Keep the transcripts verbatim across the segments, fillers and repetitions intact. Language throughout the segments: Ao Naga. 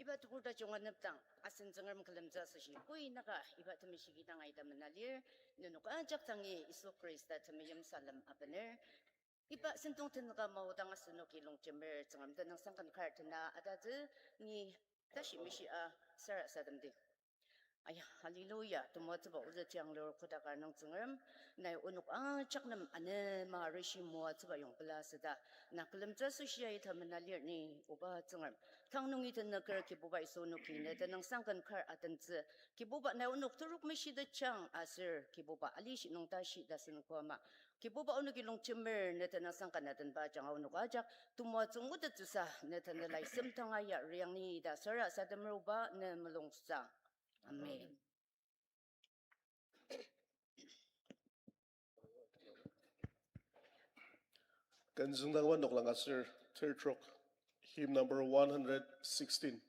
Iba tukur tajung anepdang, asen Tsüngrem külemtsü asoshi, koi naka iba temeshi kidang aita mena lir, nenok ajak dangi Yisu Khrista temeim salem abener. Iba sentong tenüka maodang asenoki longjemer Tsüngrem tenüngsang ken kar tena atatsü ni tashi meshia sarasademdi. Aya, hallelujah, temoatsüba ozü tiang lir koda kar nung Tsüngrem, nai onok ajak nem anema arishi moatsüba yong pela süda, na külemtsü asoshi aita mena lir ni oba Tsüngrem. Tang nungi tenüker Kibuba Yisu onoki ne tenüngsang ken kar atentsü, Kibuba nai onok terok meshitejang aser Kibuba alishi nung tashi tasen koama. Kibuba onoki longjemer ne tenüngsang ken atenba ajanga onok ajak temoatsü ngutettsüsa ne tenelai semtanga ya riang ni ta sarasademer oba ne mulungsang. Amen. Ken züngdangba noklang aser third rock, hymn number one hundred sixteen.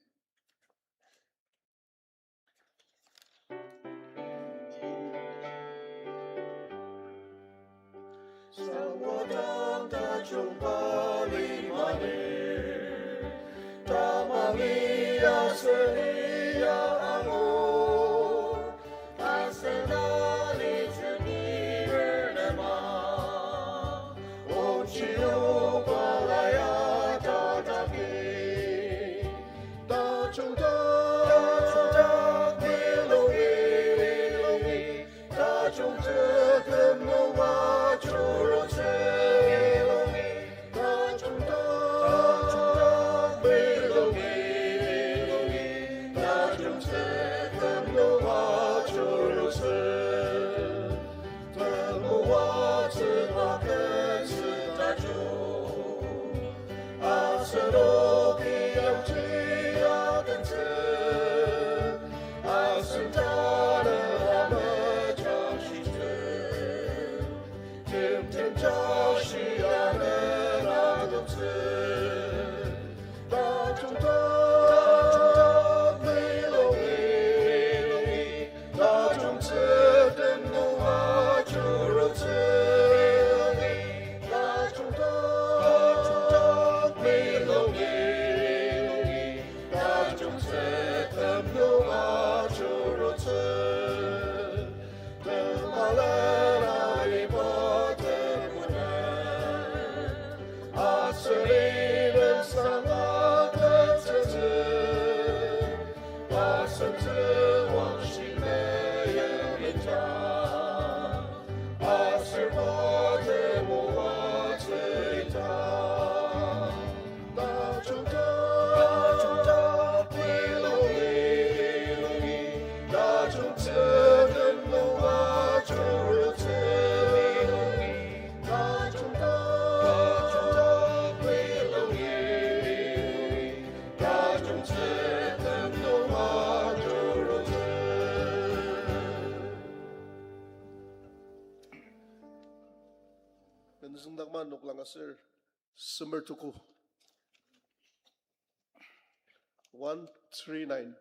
Sangwodang tajungba limani, tamang iya seni ya angur, asena litsüni ernema, ongji oba laya tataki. Tajungdak, tajungdak, melungi, melungi, tajungtsü temnunga churutsü, melungi, tajungdak, tajungdak, melungi, melungi, tajungtsü temnunga churutsü. Temoatsü maketsü tajung, asenoki yangji atentsü, asen tanela mejangshitsü, timtem jashi anena toktsü. Tajungdak, tajungdak, melungi, melungi, tajungtsü temnunga churutsü. Tajungdak, tajungdak, melungi, melungi, tajungtsü temnunga churutsü. Temalan aliba temenen, aser inem sanga tetsütsü, asen tsüwang shimei ita, aser pa temoatsü ita. Tajungdak, tajungdak, melungi, melungi, tajungtsü temnunga churutsü. Tajungdak, tajungdak, melungi, melungi, tajungtsü temnunga churutsü. Ken züngdangba noklang aser semer tuku. One three nine.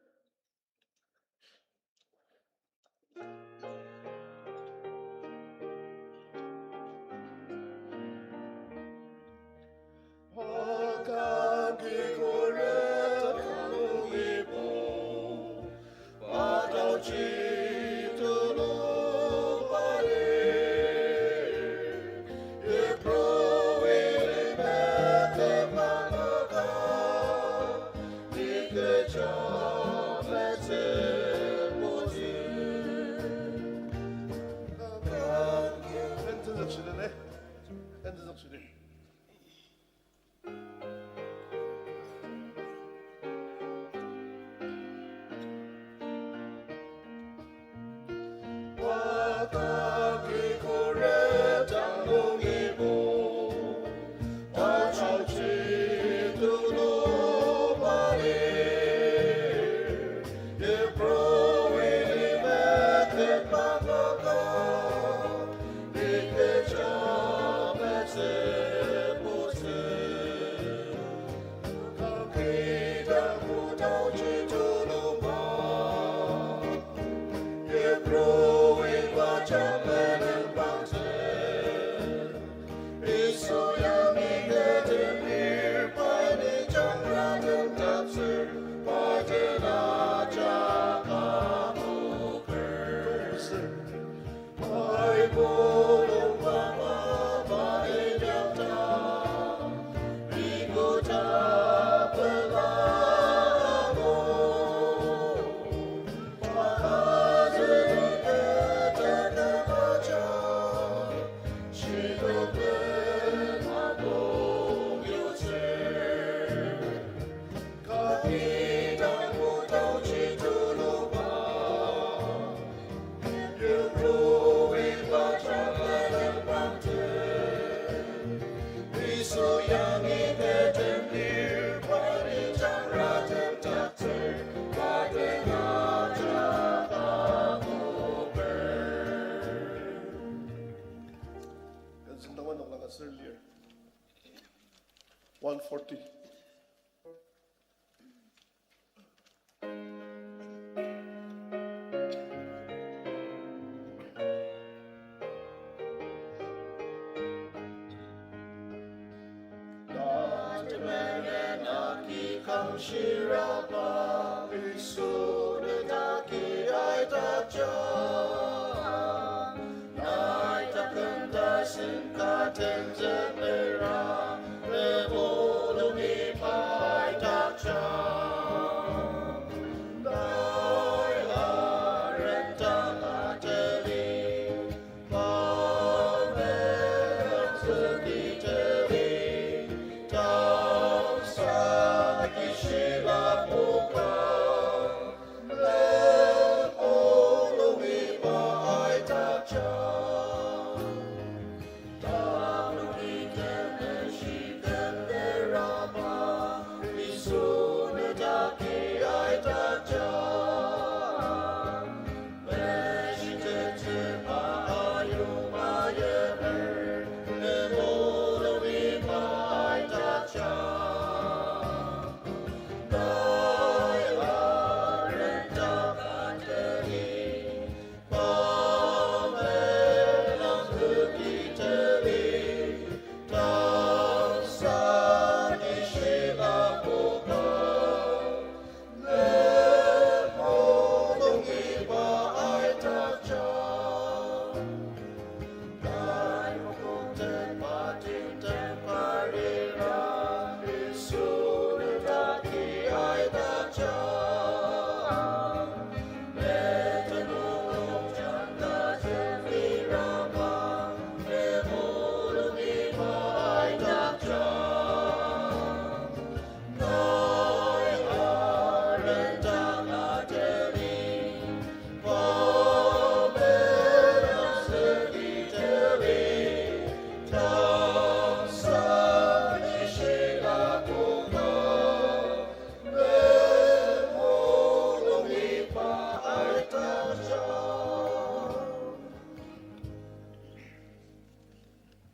One forty.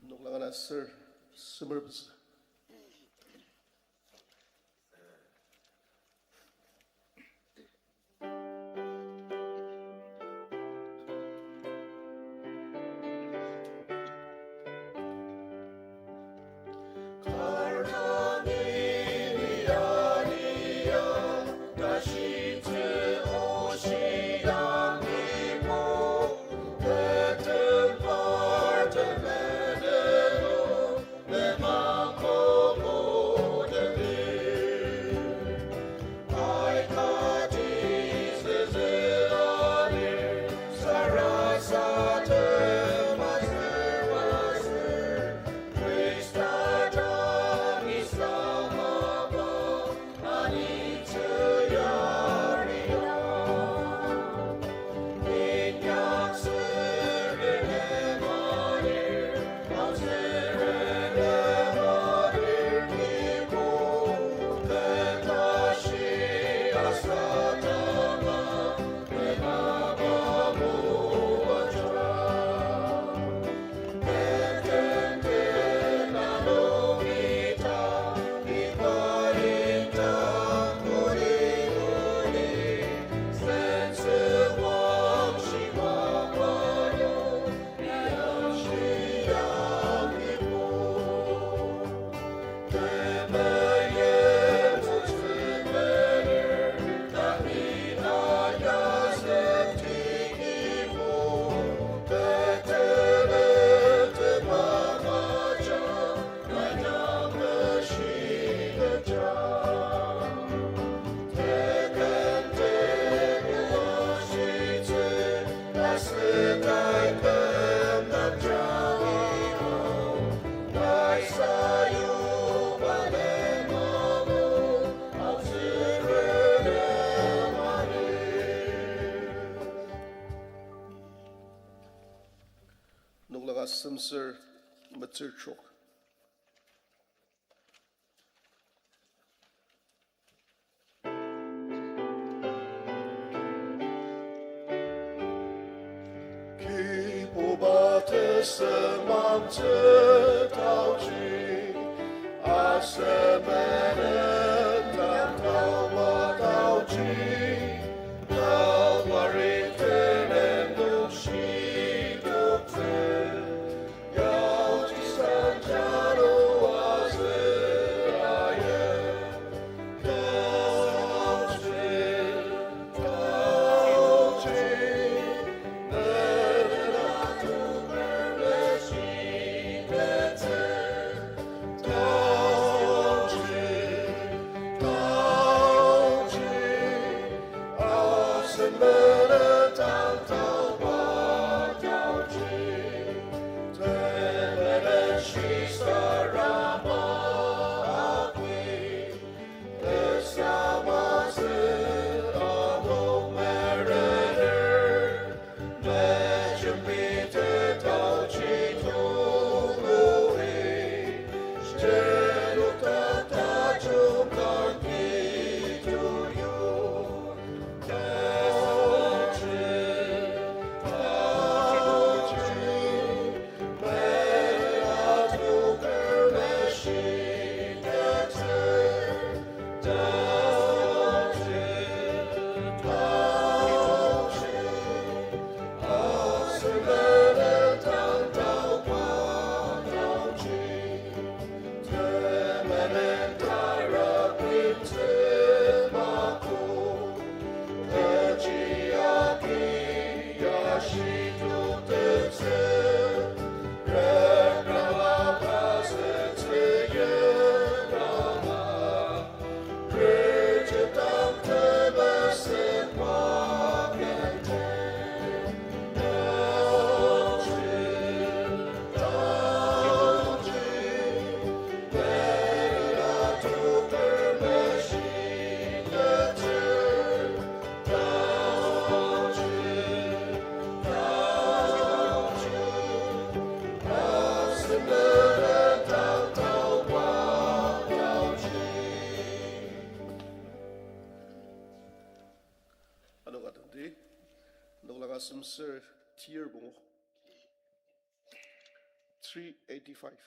Noklang ana ser, semer pezü. Noklang asem ser metsür trok. Semang tsü taoji, asemenen dang taoba taoji, taoba ri tenen nung shidoktsü, yaoji sanjano azü aye. Ano ka tenti, noklang asem ser tir bongo. Three eighty-five.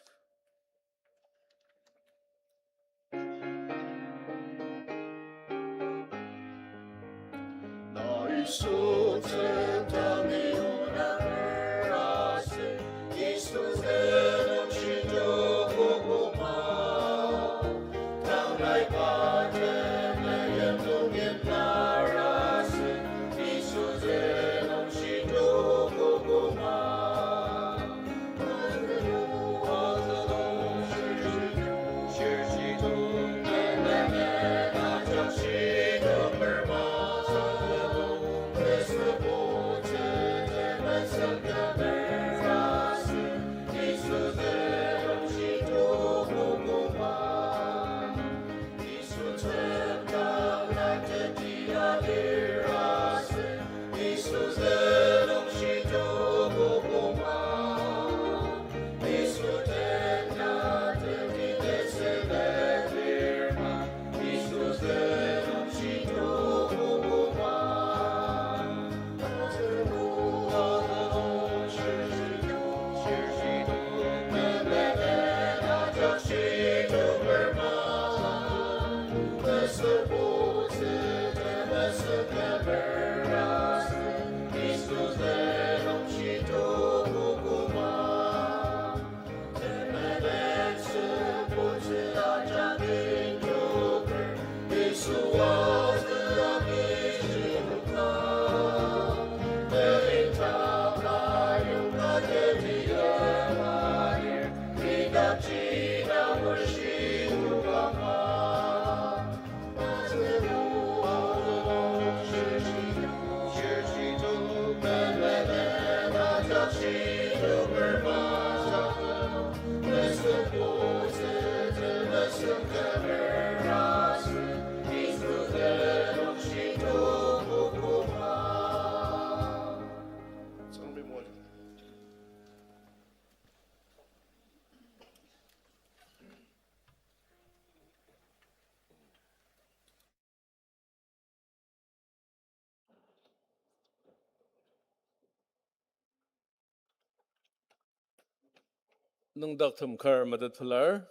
Nüngdaktem kar metet pelar.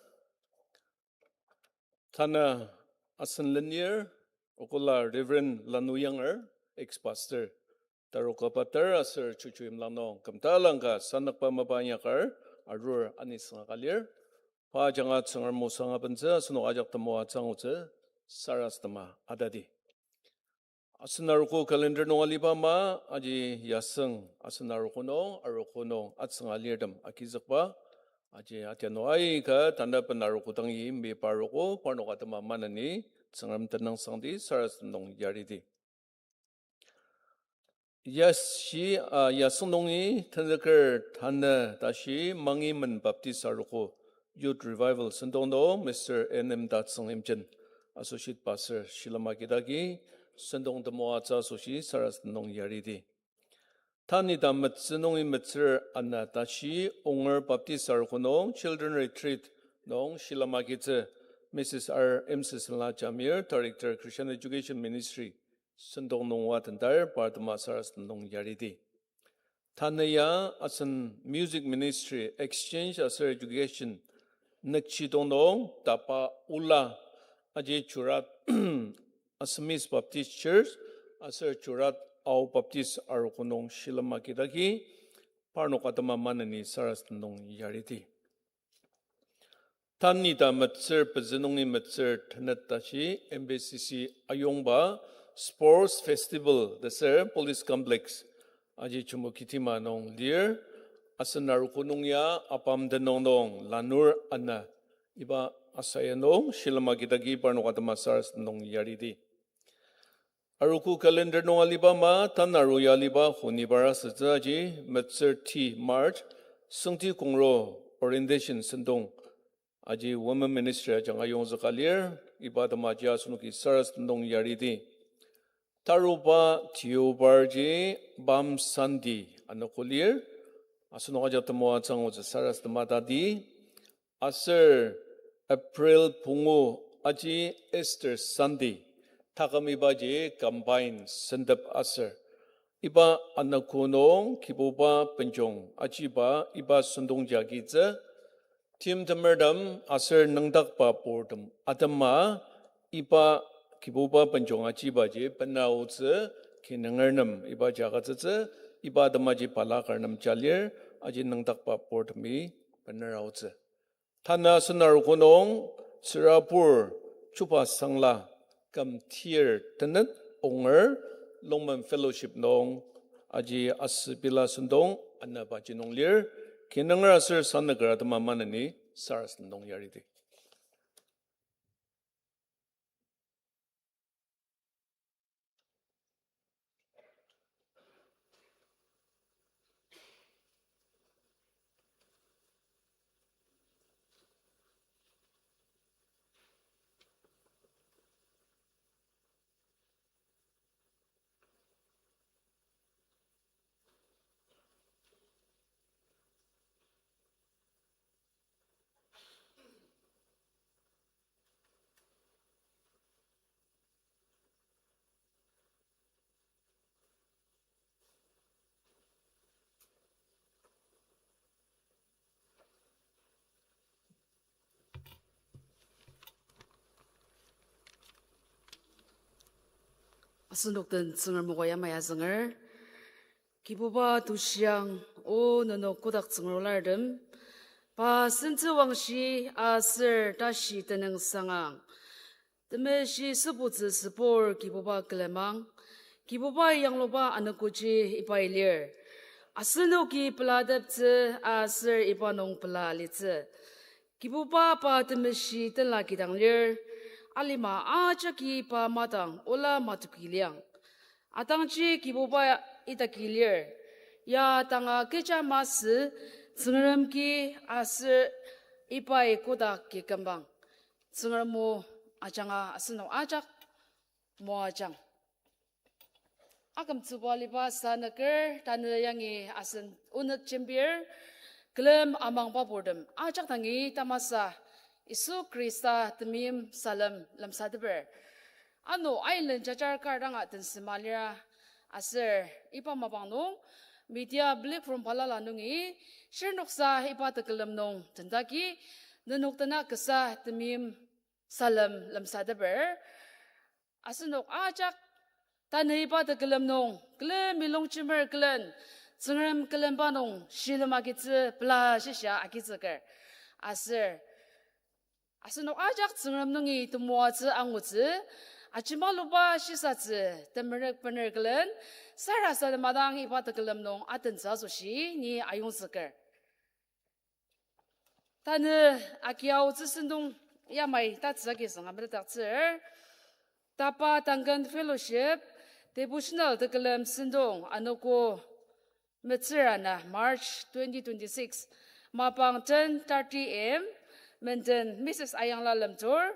Tanü asen lenir, okula Reverend Lanu Yanger, ex-pastor, taroka patar aser chuchuim langnung kümta langka sanakba mapa inyakar arur anisüngaka lir. Pa ajanga Tsüngrem osang abentsü asenok ajak temoatsü angutsü sarasadema atadi. Asen arogo calendar nung aliba ama, aji yasüng asen arogo nung, arogo nung atsünga lirtem agizükba. Aji atiano aika tanü ben arogo dangi meyipa arogo, parnok atema maneni Tsüngrem tenüngsangdi sarasadem nung yaridi. Yashi, ah, yasüng nungi tenzüker tanü tashi Mangimen Baptist Arogo Youth Revival sentong nung Mister N M Tatsüng Imchen, Associate Pastor, shilem agidagi, sentong temoatsü asoshi sarasadem nung yaridi. Tanü ita metsü nungi metsür ana tashi Unger Baptist Arogo nung Children Retreat nung shilem agitsü Missus R M Sesenla Jamir, Director, Christian Education Ministry, sentong nung oa tendar partema sarasadem nung yaridi. Tanü ya asen Music Ministry, Exchange aser Education nükjidong nung tapa ola aji Jorat Assamese Baptist Church aser Jorat Ao Baptist Arogo nung shilem agidagi, parnok atema maneni sarasadem nung yaridi. Tanü ita metsür pezü nungi metsür tenet tashi M B C C ayongba Sports Festival taser Police Complex aji Chümoukedima nung lir. Asen arogo nung ya apam tenüng nung lanur ana iba asaya nung shilem agidagi parnok atema sarasadem nung yaridi. Arogo calendar nung aliba ama, tanü aru ya aliba honibar asütsü aji metsür ti March, Sungti Kongro Orientation sentong aji Women Ministry ajanga yongzüka lir, iba atema aji asenoki sarasadem nung yaridi. Taruba tiobarji Palm Sunday anogo lir, asenok ajak temoatsü angutsü sarasadema atadi. Aser April pungu aji Easter Sunday, taküm ibaji combine sentep aser iba anogo nung Kibuba benjong achiba iba sentong jagitsü, timtemertem aser nüngdakba purtem atema iba Kibuba benjong achibaji bena aotsü, kinunger nem iba jagütsütsü, iba atemaji balaka nem jalir, aji nüngdakba purtemi bener aotsü. Tanü asen arogo nung tsürabur chuba sangla küm tir tenet Unger Longmen Fellowship nung aji asübila sentong anabaji nung lir, kinunger aser sanüker atema maneni sarasadem nung yaridi. Asenok den Tsüngrem o ya maya zünger. Kibuba tushiang, o nenok kotak Tsüngreolartem. Pa sentsü wangshi aser tashi tenüng sangang. Temeshi sübutsü sübur Kibuba külemang. Kibuba yangluba anogoji iba lir. Asenoki pelateptsü aser iba nung pela litsü. Kibuba pa temeshi tenla kidang lir, alima ajaki pa madang ola matoki liang. Atangji Kibuba idaki lir, ya tanga kecha masü Tsüngrem ki aser ibai kotak ki kümbang. Tsüngrem o ajanga asenok ajak moajang. Akümtsüba aliba sanüker tanü yangi asen onük jembir, külem amangba purtem ajak dangi tamasa Yisu Khrista temeim salem lemsateper. Ano ailen jajar kar danga tensema lira aser iba mapang nung Media platform balala nungi shirnoksa iba tekülem nung tendaki, nenok dena kasa temeim salem lemsateper. Asenok ajak tanü iba tekülem nung külemi longjemer külen, Tsüngrem külemba nung shilem agitsü pela shisa agitsüker. Aser asenok ajak Tsüngrem nungi temoatsü angutsü, ajemalua shisatsü, temerük bener külen, sarasadema dang iba tekülem nung atentsü asoshi ni ayongzüker. Tanü agia aotsü sentong yamai tatsü agi zünga metetdaktsür. Tapa Duncan Fellowship Devotional tekülem sentong anogo metsür ana March twenty twenty-six, mapang ten thirty A M, menden Missus Ayangla Lemtur,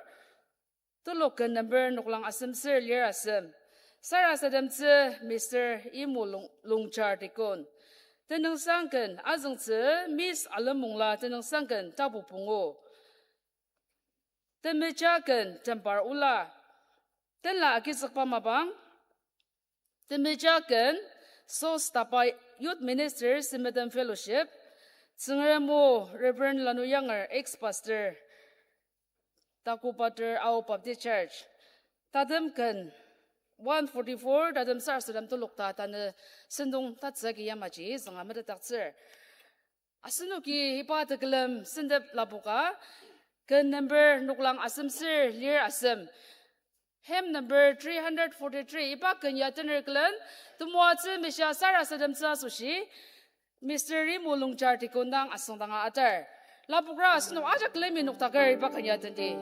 telok ken number noklang asem ser lir asem. Sarasademtsü Mister Imu Lung-, Lungchar Tekon. Tenüngsang ken azüngtsü Miss Alemongla Tenüngsang ken tapu pungu. Temeja ken Tembar Ola. Tenla agizükba mapang. Temeja ken Sos Tapa, Youth Minister, Semetem Fellowship. Tsüngrem o Reverend Lanu Yanger, ex-pastor, Taku Pater Ao Baptist Church. Tatem ken one forty-four, tatem sarasadem telok ta tanü sentong tatsü agi yamaji zünga metetdaktsür. Asenoki iba tekülem sentep lapoka, ken number noklang asem ser lir asem, hymn number three hundred forty-three, iba ken ya tener külen, temoatsü mishia sarasademtsü asoshi, Mister Rimo Longchar Tekon dang asüngdanga atar. Lapokra asenok ajak külemi noktaker iba ken ya tenti.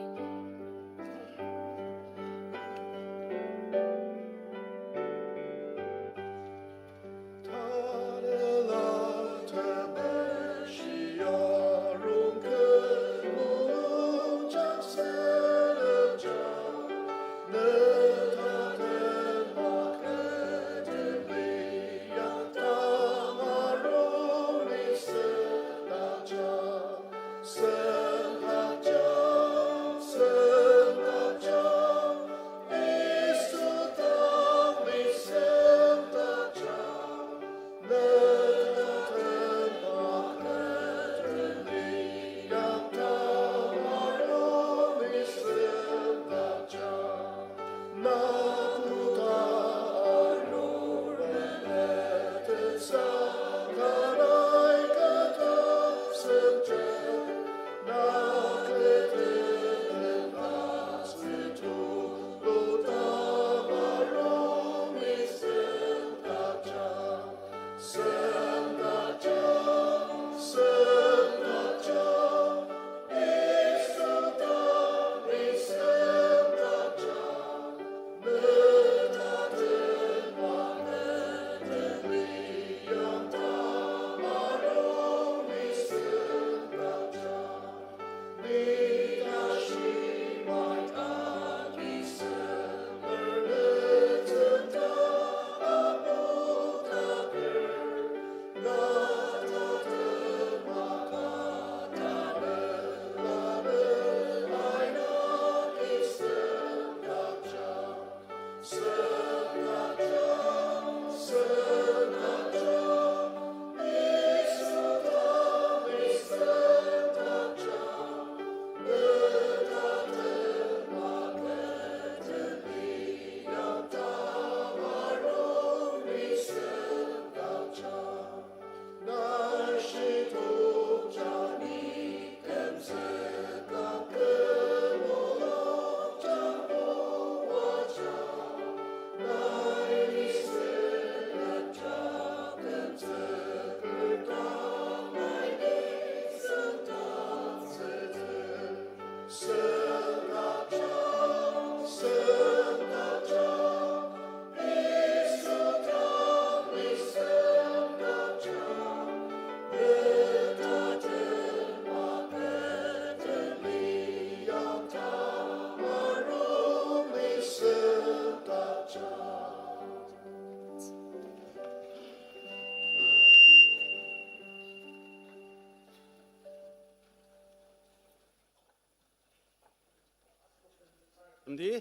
Andi,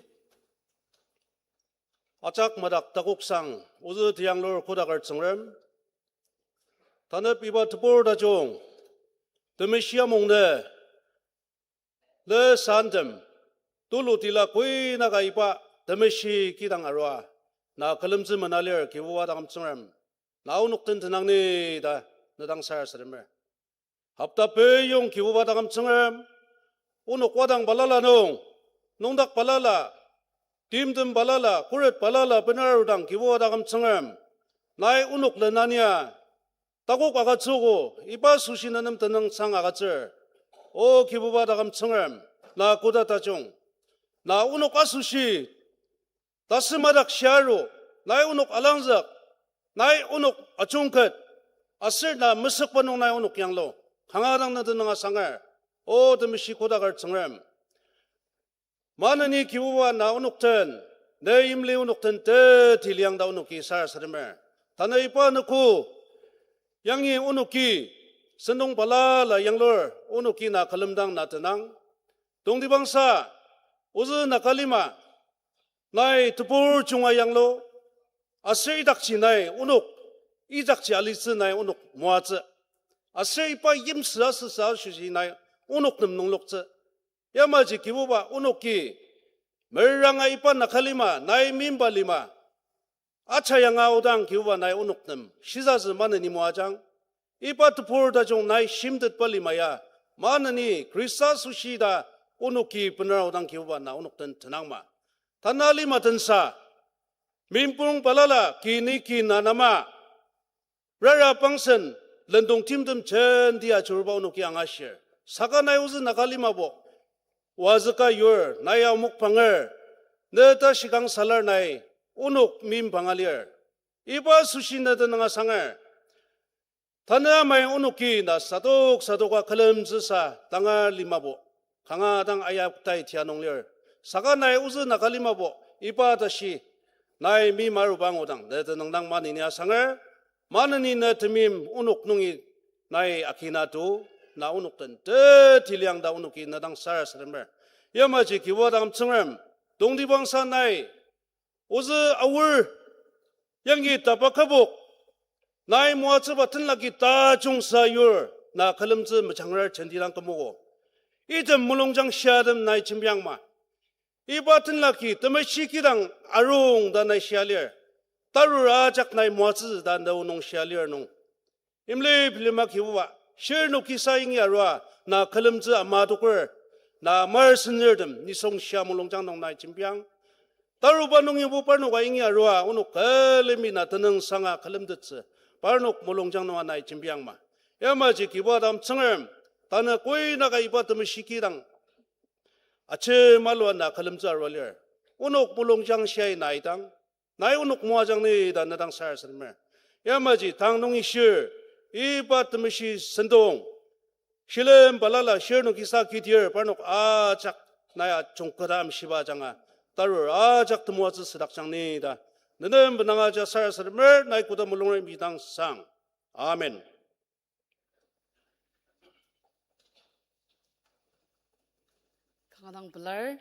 ajak madak takoksang, ozü tiyanglur kodaker Tsüngrem, Tanep iba tebur tajung, temeshi amung ne, le santem, tulu tila kuinaka iba temeshi kidang arua, na külemtsü mena lir Kibuba taküm Tsüngrem, na onok den tenang ni ta, ne dang sarasademer. Hopta peyong Kibuba taküm Tsüngrem, onok wadang balala nung, nüngdak balala, timtem balala, khuret balala bener arudang Kibuba taküm Tsüngrem, nai onok lenania, takok agütsüogo, iba asoshi na nem tenüngsang agütsür. O Kibuba taküm Tsüngrem, na koda tajung, na onok asoshi tasümadak shiaru, nai onok alangzük, nai onok ajungket, aser na mesükba nung nai onok yanglu, kanga dang na tenüng asanger, O temeshi kodaker Tsüngrem. Maneni Kibuba na onok den, ne yimli onok den teti liang ta onoki sarasademer. Tanü iba anogo, yangi onoki, sentong balala yanglur, onoki na külemdang na tenang. Tongtibangsa, ozü Nagalima, nai tebur junga yanglu, aser idakji nai onok, idakji alitsü nai onok moatsü. Aser iba yimsü asüsü asoshi nai onok nem nungloktsü. Yamaji Kibuba onoki, meranga iba Nagalima, nai mimba lima, achayanga aodang Kibuba nai onok nem shisatsü maneni moajang. Iba tebur tajung nai shimtetba lima ya, maneni Khrista asoshi ta onoki bener aodang Kibuba na onok den tenangma. Tanü lima tensa, mimpong balala kini kina nama, rara pangsen, lendong timtem jenti ajuruba onoki angashir. Saka nai ozü Nagalimabo, wazüka yur, nai ya mokbanger, ne ta shikang salar nai, onok mimpanga lir. Iba asoshi ne tenüng asanger. Tanü amai onoki na sadok sadoka külemtsüsa tanga limabo, kanga dang ayaktai tia nung lir. Saka nai ozü Nagalimabo, iba tashi, nai mi maruba angudang ne tenüng dang maneni asanger, maneni ne temeim onok nungi nai akina to, na onok den teti liang ta onoki ne dang sarasademer. Yamaji Kibuba taküm Tsüngrem, tongtibangsa nai, ozü aor, yangi tapa kübok, nai moatsüba tenlaki tajung sayur, na külemtsü mejangrar jenti dang kümogo. Item mulungjang shiatem nai jembiangma. Iba tenlaki temeshi kidang arung ta nai shia lir. Tarur ajak nai moatsü ta nao nung shia lir nung, yimli bilema Kibuba, shirnok kisa ingi arua, na külemtsü ama toker, na mar senirtem nisung shia mulungjang nung nai jembiang. Taruba nungibo parnoka ingi arua, onok külemi na tenüngsanga külemtettsü, parnok mulungjang nunga nai jembiangma. Yamaji Kibuba taküm Tsüngrem, tanü koinaka iba temeshi kidang ajemalua na külemtsü arua lir. Onok mulungjang shiai nai dang, nai onok moajang ni ta ne dang sarasademer. Yamaji tang nungi shir, iba temeshi sentong, shilem balala shirnok kisa kidir parnok ajak nai ajungketa amshiba ajanga, tarur ajak temoatsü südakjang ni ta, ne nem benanga ja sarasademer, nai koda mulungremi dang sang. Amen. Kanga dang pelar.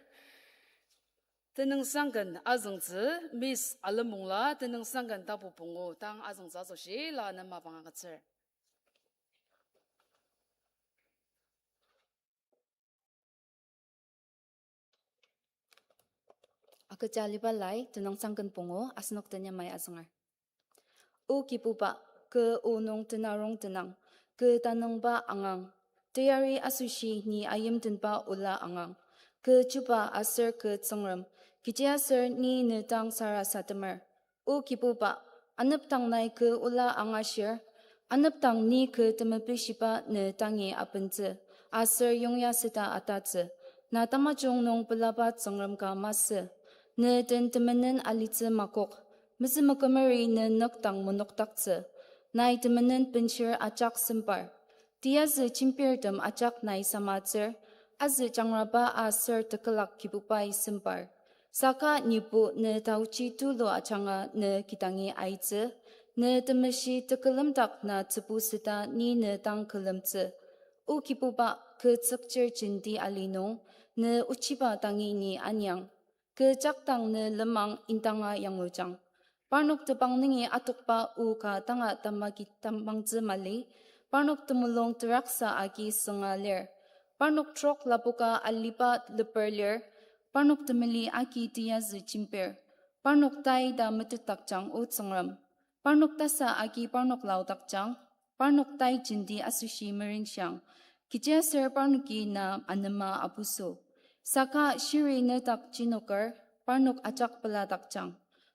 Tenüngsang ken azüngtsü, Miss Alemongla, tenüngsang ken tapu pungu, tang azüngtsü asoshi la nem mapang agütsür. Agüja aliba lai, tenüngsang ken pungu, asenok den yamai azünger. O Kibuba, kü o nung tenarong tenang, kü tanüngba angang, teyari asoshi ni ayimtenba ola angang, kü chuba aser kü Tsüngrem, kechiaser ni ne dang sarasademer. O Kibuba, anepdang nai kü ola angashir, anepdang ni kü temepishiba ne tangi abentsü, aser yongya süta atatsü, na tamajung nung pelaba Tsüngrem ka masü. Ne den temenen alitsü makok, mezümekümeri ne nükdang menokdaktsü. Nai temenen benshir ajak sempar. Tiyazü jembirtem ajak nai samatsür, azü jangraba aser tekülak Kibubai sempar. Saka nibo ne taochi tulu ajanga ne kidangi aitsü, ne temeshi tekülemdak na tsübu süta ni ne dang külemtsü. O Kibuba, kü tsükchir jenti ali nung, ne ochiba dangi ni aniang. Kü jakdang ne lenmang indanga yanglujang. Parnok tebang nungi atokba o ka tanga tamagi tamangtsü mali, parnok temulung teraksa agi sünga lir. Parnok trok lapoka aliba leper lir, parnok temeli agi tiyazü jembir. Parnok tai ta metetdakjang, O Tsüngrem. Parnok tasa agi parnok laodakjang, parnok tai jenti asoshi merenshang. Kechiaser parnoki na anema apuso. Saka shiri nedak jenoker, parnok ajak peladakjang.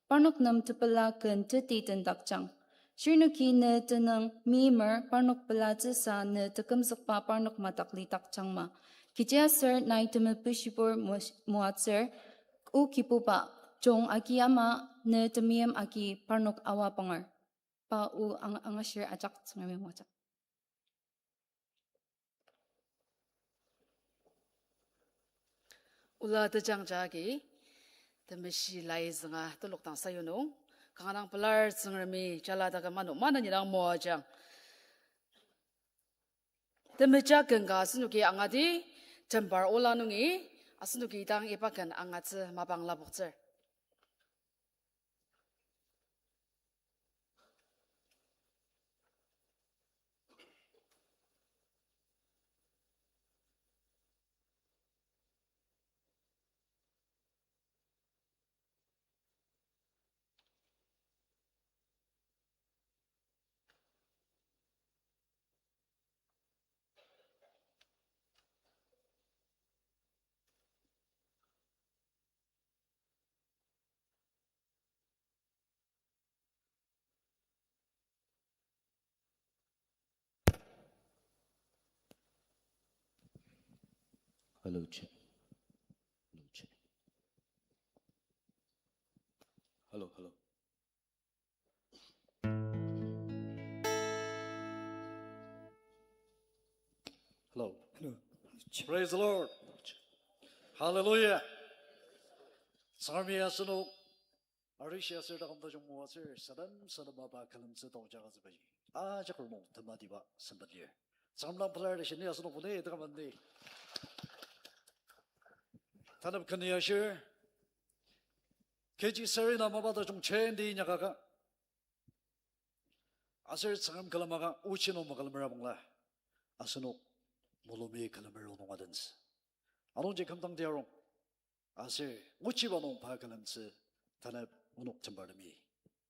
Parnok nem tepela ken teti tendakjang. Shirnoki ne tenüng meimer parnok pelatsüsa ne tekümzükba parnok madak lidakjangma. Kechiaser nai temepishibur mo-, moatsür, O Kibuba, jung agi ama ne temeim agi parnok awa pangar. Pa o ang-, angashir ajak Tsüngremi moajak. Ola tejangja agi, temeshi lai zünga telok dang sayunung, kanga dang pelar Tsüngremi jala taküm ano maneni dang moajang. Temeja ken ka asenoki angati, tembar ola nungi, asenoki dang iba ken angatsü mapang lapoktsür. Hello, check. Hello, check. Hello, hello. Hello. Hello. Praise the Lord. Hallelujah. Tsüngremi asenok arishi aser taküm tajung moatsür, sadam sadam mapa külemtsü tongja agütsübaji. Ajak rongnung tematiba sempet lir. Tsüngrem dang pelar ta shini asenok boni taküm ni. Tanep keni ashir. Kechi sari na mapa tajung chendi nyakaka. Aser Tsüngrem külemaka, ochi nung makülemer abangla. Asenok mulumi külemer rongnung adentsü. Anungji kümdang tiarong. Aser nguchiba nung pa külemtsü tanep onok tembartemi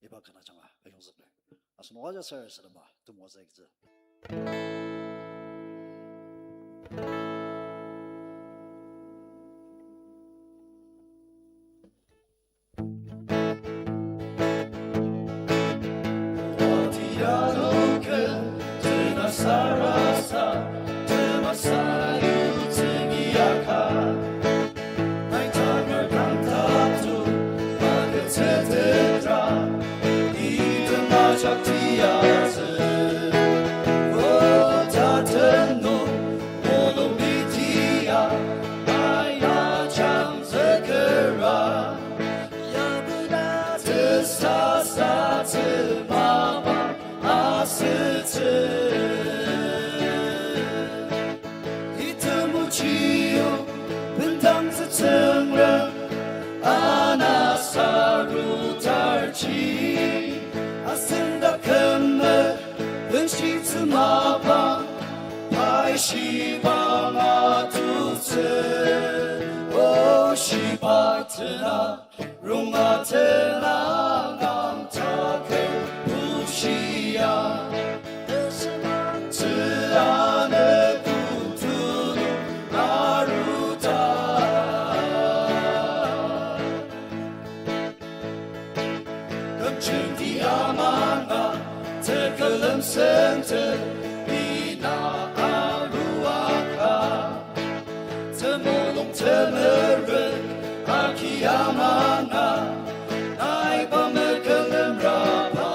iba ken ajanga ayongzükler. Asenok ajak sarasadema temoatsü agütsü. Yabuda tesasatsü mapa asütsü. Itemochio bendangtsü Tsüngrem anasa rutarji. Asen taküma benshitsü mapa pai shibang atutsü. O shiba tena Runga tena kang taküm bushia. Tsüla ne kutulu aruta. Kümjenti amanga tekülem sente ina aruaka. Temulung temeren aki amanga, nai pa mekülem raba.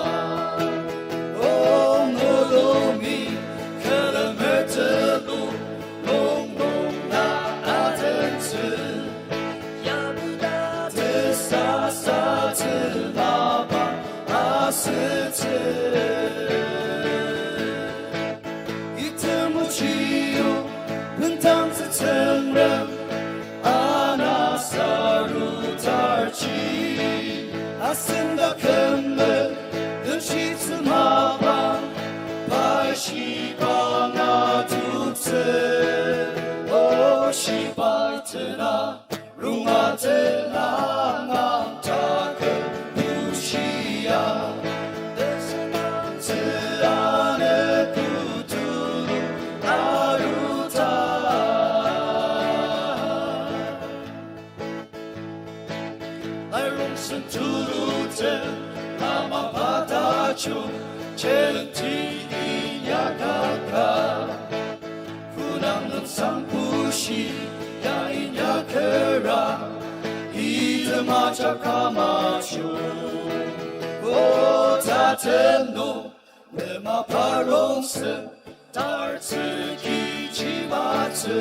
O mulumi, külemer tulu, lung lung na adentsü. Yabuda tesasatsü mapa asütsü. Itemochio bendangtsü Tsüngrem anasa rutarji. Shibai tena, runga tena, ngang taken bushia. Tesenang tsüane kutulu aruta. Arongsen tuluten ama patajung, jelenti inyakaka. Kunang nungsang bushi, ya inyakera, item ajak amajung. O tatem nung, nema parongsen, tartsü kichi matsü.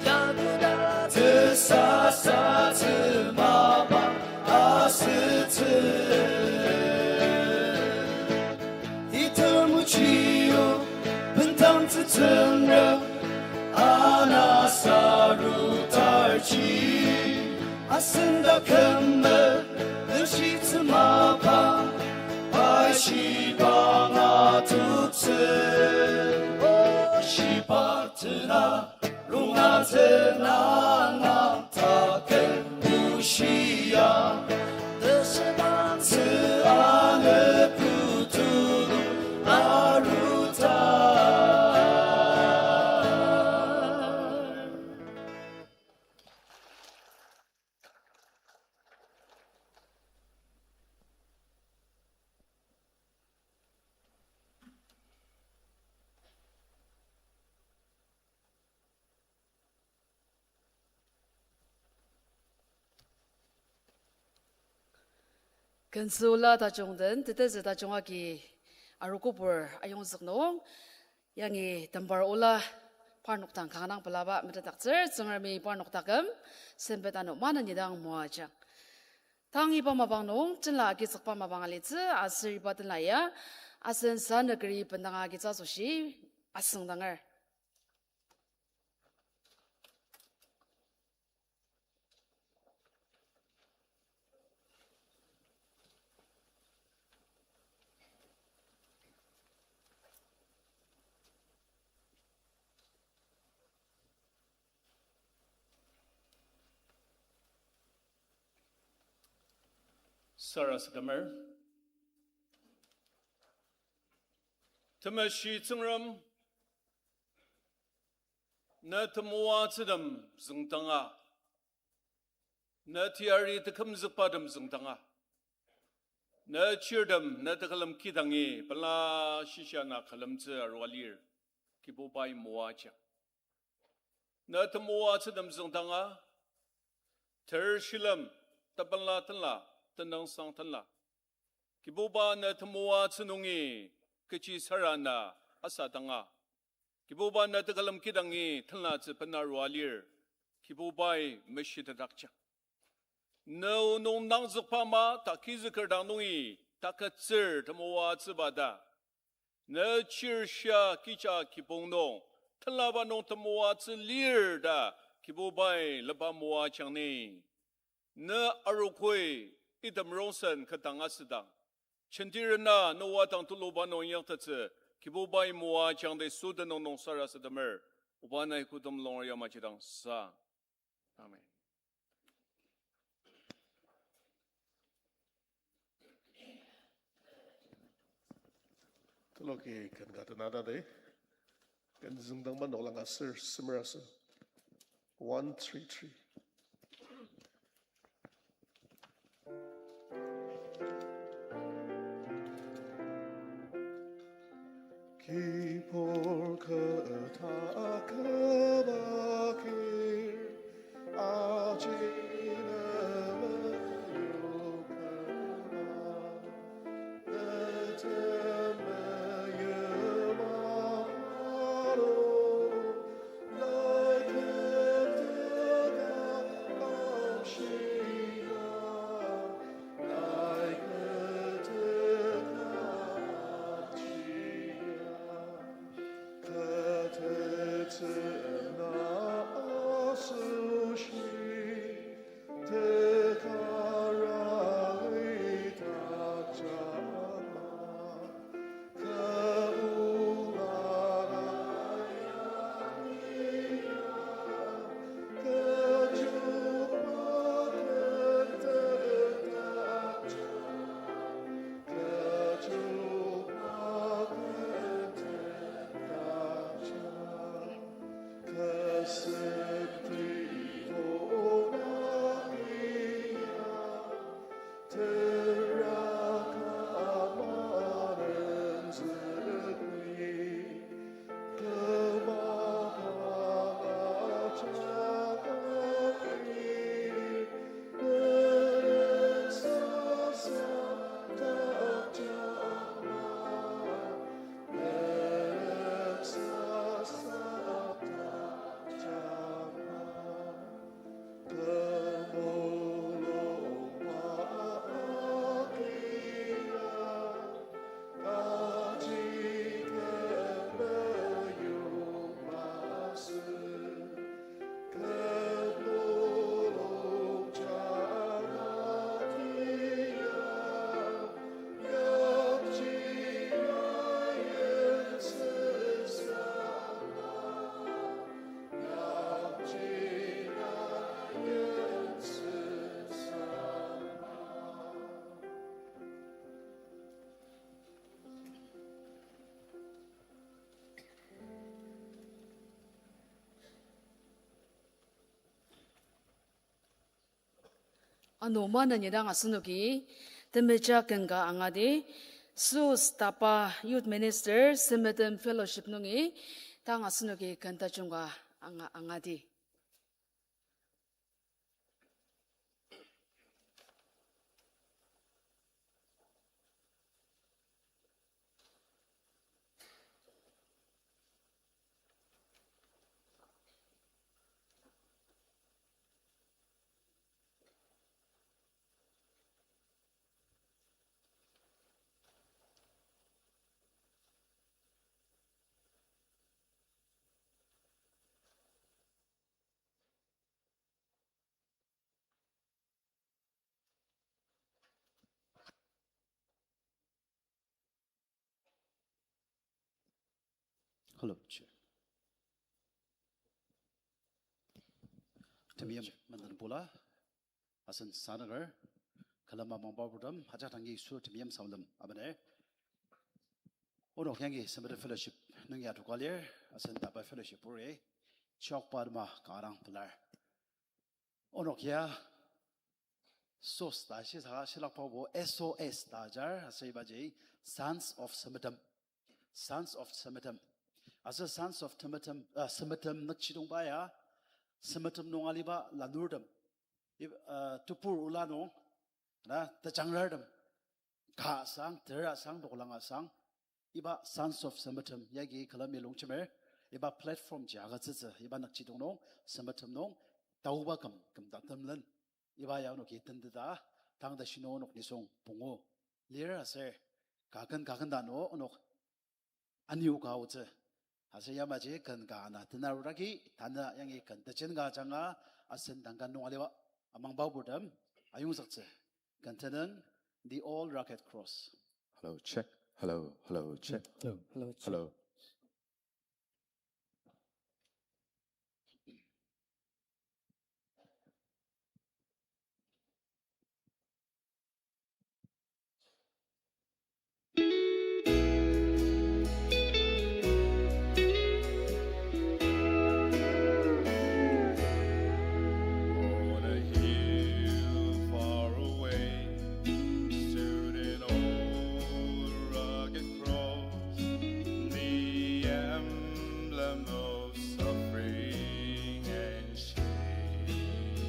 Yanuda tesasa temaba asütsü. Itemuchio bendang tsütsüngra, ana saru tarji. Asenda kemme, benshitsü mapa, pai shibang atuktsü. O shiba tena, runga tena, ngang taken bushia. Tesenang tsüane kutulu aruta. Kensü ola tajung den, tetezü tajung agi arogobur ayongzük nung, yangi tembar ola parnok dang kanga dang pelaba metetdaktsür, Tsüngremi parnok taküm sempet ano maneni dang moajang. Tang iba mapang nung tenla agizükba mapang alitsü, aser iba tenla ya asen sa nükeri bendanga agitsü asoshi asüngdanger. Sarasademer. Temeshi Tsüngrem, ne temoatsütem züngdanga, ne teyari tekümzükbatem züngdanga, ne chirtem ne tekülem kidangi pela shishia na külemtsü arua lir, Kibubai moajang. Ne temoatsütem züngdanga, ter shilem, tepela tenla, tenüngsang tenla, Kibuba ne temoatsü nungi kechisarena asadanga, Kibuba ne tekülem kidangi tenlatsü bena arua lir, Kibubai meshitetdakjang. Ne o nung nangzükba ama takizüker dang nungi taketsür temoatsüba ta, ne chirshia kija kibong nung tenlaba nung temoatsü lir ta Kibubai leba moajang ni. Ne arogoi item rongsen ketdang asüdang, jentirena ne oa dang tuluba nung inyaktettsü Kibubai moajang di sütenüng nung sarasademer, oba nai kodem longer yamaji dang sa. Amen. Teloki ken ka tenata de. Ken züngdangba noklang aser semer aser. One three three. Kibur keta kebakir, ajineme yokema, eteme yema aro, Ano maneni dang asenoki temeja ken ka angadi, Sos Tapa Youth Minister, Semetem Fellowship nungi, dang asenoki ken tajung ka anga-, angadi. Hello, Chair. Temeim menden bula, asen sanaker, külem amangba purtem, ajak dangi Yisu temeim salem amener. Onok yangi Semetem Fellowship nungi adoka lir, asen Tapa Fellowship puri, chokpa atema kanga dang pelar. Onok ya, Sos ta shi saka shilakbabo S O S ta ajar, aser ibaji Sons of Semetem. Sons of Semetem. Aser Sons of Semetem, uh, Semetem nükjidongba ya, Semetem nung aliba lanurtem, ib-, uh, tebur ola nung, na, tejangrartem, ka asang, ter asang, doklang asang, iba Sons of Semetem yagi külemi longjemer, iba platform ji agütsütsü, iba nükjidong nung, Semetem nung, taoba küm, küm taktem len, iba ya onoki tenteta, tang tashi nung onok nisung pungu lir aser, kaken kaken ta no onok anioka aotsü. Aser yamaji ken ka ana tenarudaki, tanü yangi ken tejen ka ajanga, asen dangka nung aliba amangba purtem ayongzüktsü. Ken tenüng, The Old Rugged Cross. Hello, check. Hello, hello, check. Hello, hello, check. Hello. On a hill far away stood an old rugged cross, the emblem of suffering and shame.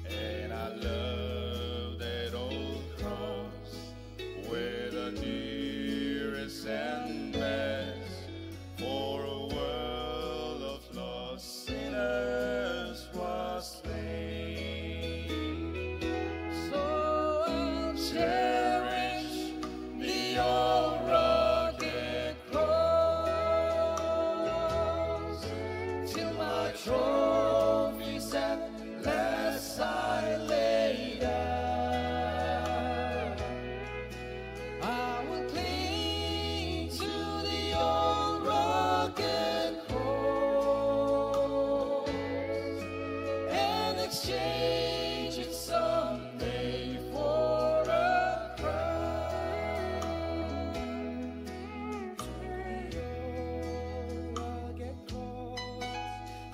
And I love that old cross where the dearest and best for a world of lost sinners was slain. So I'll cherish the old rugged cross till my trophies at last I lay down. I will cling to the old rugged cross and exchange it someday for a crown. To the old rugged cross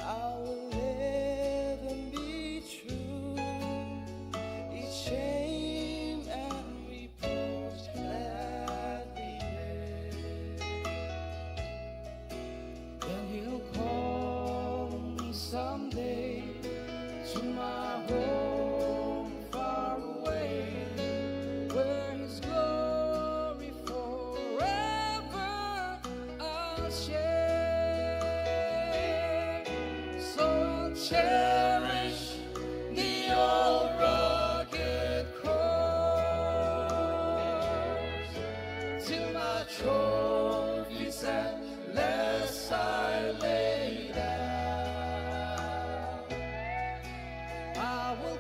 I will live and be true. Its shame and reproach gladly bear. Then he'll call me someday to my home far away, where his glory forever I'll share. So I'll cherish the old rugged cross till my trophies at last I lay down. I will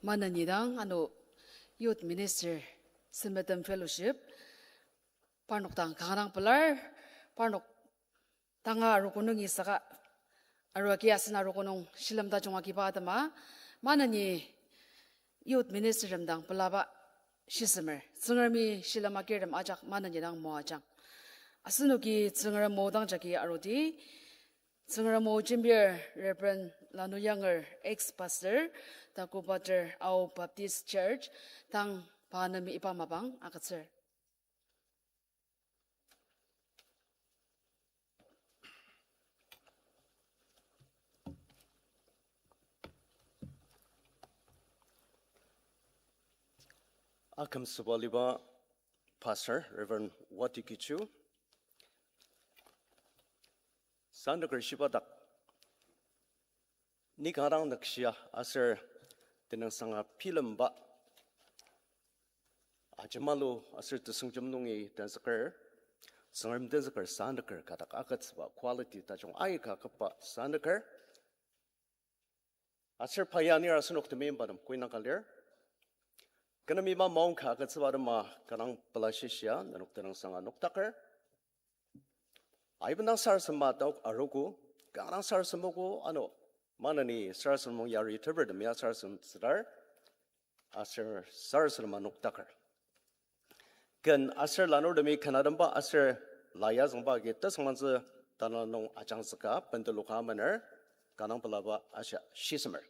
Maneni dang ano Youth Minister, Sünmetem Fellowship, parnok dang kanga dang pelar, parnok tanga arogo nungi saka, arua ki asen arogo nung shilem tajung agiba atema, maneni Youth Minister tem dang pelaba shisemer. Tsüngremi shilem agirtem ajak maneni dang moajang. Asenoki Tsüngrem o dang jagi arudi, Tsüngrem o jembir Reverend Lanu Yanger, ex-pastor, Takobatar Ao Baptist Church, tang pa nem iba mapang agütsür. Akümtsüba aliba Pastor Reverend Wati Kichu, sanüker shiba dak ni kanga dang nükshia aser tenüngsanga bilemba ajemalu aser tesüngjem nungi tenzüker, Tsüngrem tenzüker sanüker kadak agütsüba quality tajung aika küba sanüker. Aser pa ya nir asenok temeimbatem koinaka lir. Kü nem iba maongka agütsüba atema kanga dang pela shishia nenok tenüngsanga noktaker. Aiben dang sarasadema taok arogo, kanga dang sarasademogo ano, maneni sarasademong yari tepertem ya sarasademtsüdar, aser sarasadema noktaker. Ken aser lanurtemi ken ademba aser la ya züngba agi tesüngmangtsü tanela nung ajangzüka benteloka amener, kanga dang pelaba ashia shisemer.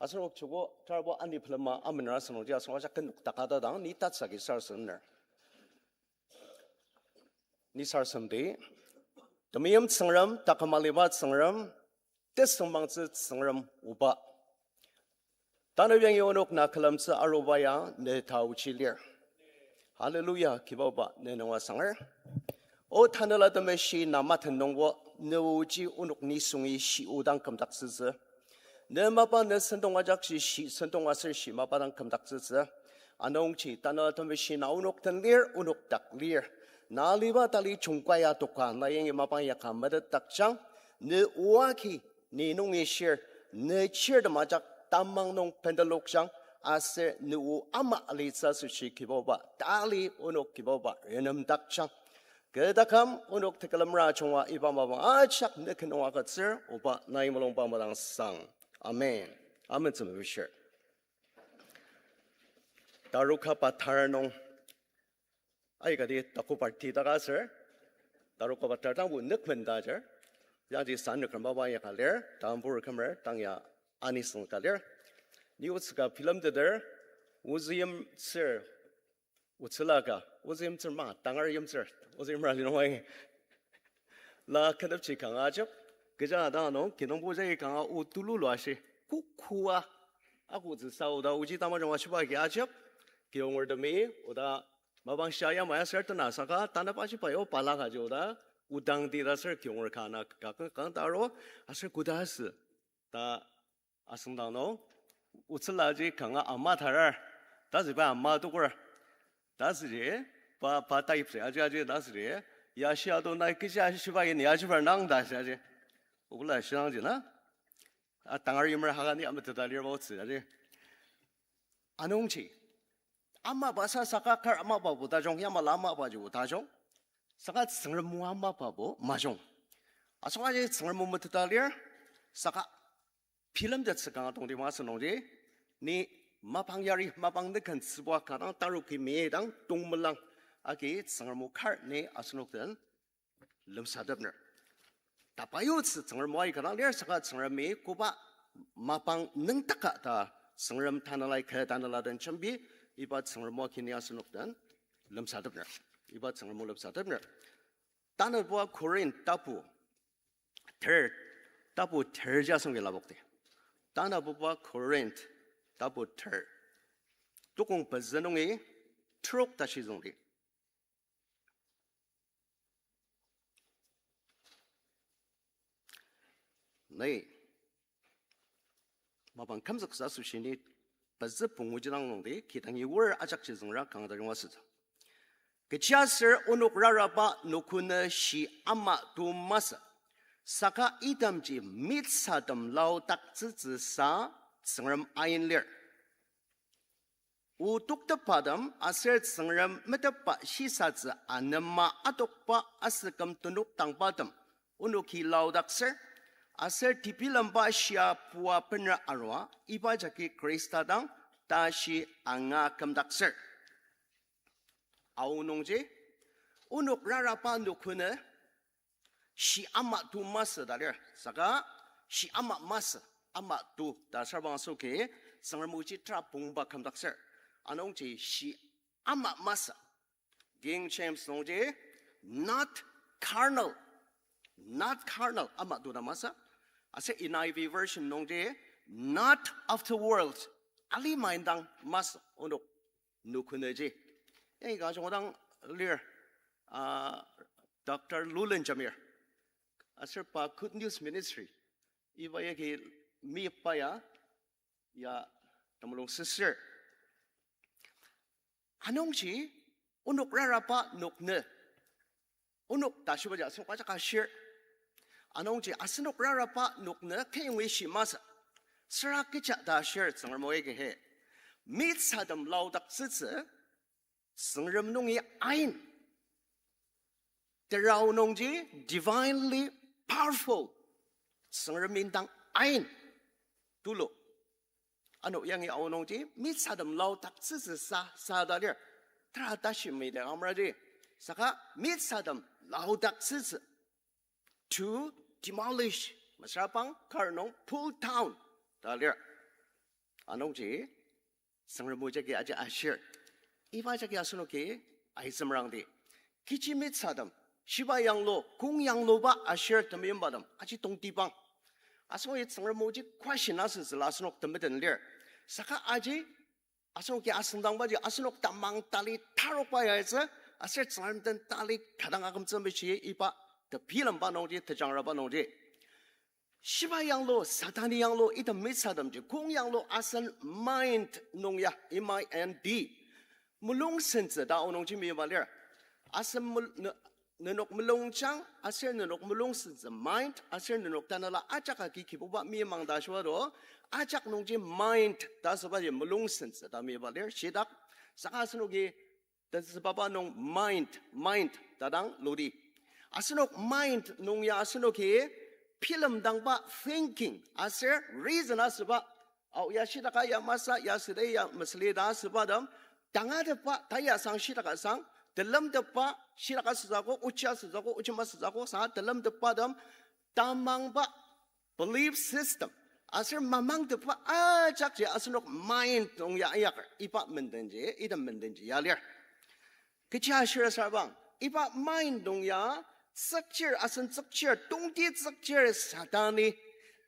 Asenok joko tarbo ani pelema amener asenokji asenok ajak ken noktaka ta dang ni tatsüka sarasademer. Ni sarasademdi. Temeim Tsüngrem, taküm aliba Tsüngrem, tesüngmangtsü Tsüngrem oba. Tanü yangi onok na külemtsü aruba ya ne taochi lir. Hallelujah, Kibuba, ne nunga sanger. O Tanela Temeshi na maten nungbo, ne oji onok nisungi shi odang kümdaktsütsü. Ne mapa ne sentong ajakji shi sentong aser shi mapa dang kümdaktsütsü. Anungji Tanela Temeshi na onok den lir, onok dak lir. Na aliba tali jungkai ya toka, na yangi mapang yaka metetdakjang. Ne oa agi ni nungi shir, ne chirtem ajak tamang nung bentelokjang, aser ne o ama alitsü asoshi Kibuba, tali onok Kibuba renemdakjang. Kü taküm onok tekülemra ajunga iba mapang ajak ne ken nunga agütsür, oba nai mulungba madangsang. Amen. Amen tsümebishir. Taruka patar nung aikati taku party taka aser, taruka patar tangbo nükmen ta ajar, yangji sanüker mapa yaka lir, tambur kümer tang ya anisüng ka lir. Ni otsüka bilemteter, ozü yimtsür, otsüla ka, ozü yimtsür ma, tangar yimtsür, ozü yimra linung ai. La kenepji kanga ajep, kecha dang nung kinungpo jagi kanga o tululu ashi, kukua, akotsü sa oda oji tamajung ashiba agi ajep, kiyongertemi oda mapang shia yamai aser tena saka tanep ashiba yo pala kaji oda, odang ti ta aser kiyonger ka na ka kang taro, aser koda asü ta asüngdang nung, otsülaji kanga ama tarar, ta asüba ama tukur, ta asüji, pa, pa taipse aji aji ta asüji, ya shia to nai kecha shiba ini ajibar nang ta asü aji. Obula shinangji na, a tangar yimer haka ni ameteta lir ba otsü aji. Anungji, amaba sa saka kar amaba bo tajung, yamala amaba ji bo tajung, saka Tsüngrem o amaba bo majung. Asüng aji Tsüngrem o meteta lir, saka bilemtettsü kanga tongtibang asü nungji, ni mapang yari, mapang nüken tsübua kanga dang taruki mi dang tongmelang agi Tsüngrem o kar ni asenok den lemsatepner. Tapayotsü Tsüngrem o aika dang lir saka Tsüngremi koba mapang nüngdaka ta Tsüngrem tanelai kü tanela den jembi iba Tsüngrem o kini asenok den lemsatepner. Iba Tsüngrem o lemsatepner. Tanabuba Korinth tapu ter, tapu ter ji asenoki lapokdi. Tanabuba Korinth tapu ter, tukong pezü nungi trok tashi züngdi. Nai, mapang kümzüktsü asoshi ni pezü pungu ji dang nungdi kidangi oar ajakji züngra kanga tajung asütsü. Kechiaser onok raraba nokünü shi ama tu masü, saka itemji mitsatem laodaktsütsü sa Tsüngrem ain lir. O toktepatem aser Tsüngrem metetba shisatsü anema adokba asüküm tenokdangbatem onoki laodaktsür, aser tebilemba shia pua bener arua iba jagi Khrista dang tashi anga kümdaktsür. Aonungji, onok raraba noknü shi ama tu masü ta lir. Saka shi ama masü, ama tu ta sarbang asoki, Tsüngrem oji tera pongba kümdaktsür. Anungji shi ama masü. King James nungji, not carnal. Not carnal, ama tu ta masü. Aser N I V version nungji, not of the world. Alima indang masü, onok noknüji. Yangi kanga jungdang lir, ah, Doctor Lulen Jamir. Aser pa Good News Ministry. Iba yagi mipa ya, ya temulung süsür. Anungji onok raraba noknü. Onok ta shibaji asenok ajak ashir. Anungji asenok raraba noknü keyongi shi masü. Süra kecha ta ashir Tsüngrem o agi he. Mitsatem laodaktsütsü Tsüngrem nungi ain. Terao nungji divinely powerful. Tsüngrem indang ain. Tulu. Ano yangi aonungji mitsatem laodaktsütsü sa, sa ta lir. Tera tashi mide amraji. Saka mitsatem laodaktsütsü. To demolish. Mesüra bang kar nung pull down ta lir. Anungji Tsüngrem o jagi aji ashir. Iba jagi asenoki aizümerangdi. Kechi mitsatem, shiba yanglu, kong yangluba ashir temeimbatem, aji tongtibang. Asenoki Tsüngrem oji question asütsüla asenok temeten lir. Saka aji, asenoki asüngdangbaji, asenok tamang tali tarokba yaitsü, aser Tsüngrem den tali kadang akümtsü meshi iba tebilemba nungji, tejangraba nungji. Shiba yanglu, Satani yanglu, item mitsatemji, kong yanglu asen mind nung ya, M I N D. Mulung sentsü ta onungji miba lir. Asen mul-, ne-, nenok mulungjang, aser nenok mulung sentsü mind, aser nenok tanela ajak agi Kibuba mimang ta shiba do, ajak nungji mind ta asübaji mulung sentsü ta miba lir, shitak. Saka asenoki tenzübaba nung mind, mind ta dang ludi. Asenok mind nung ya asenoki bilemdangba thinking, aser reason asüba, ao ya shitaka ya masa, ya süde ya mesüli ta asübatem, tangatetba, ta ya sang shitaka sang, telemtetba, shitaka sütsüko, ochi asütsüko, ochi masütsüko, sanga telemtetbatem, tamangba belief system, aser mamangtetba ajakji asenok mind nung ya inyaker, iba mendenji, item mendenji ya lir. Kechi ashir asüra bang, iba mind nung ya tsükchir, asen tsükchir, tongti tsükchir Satani,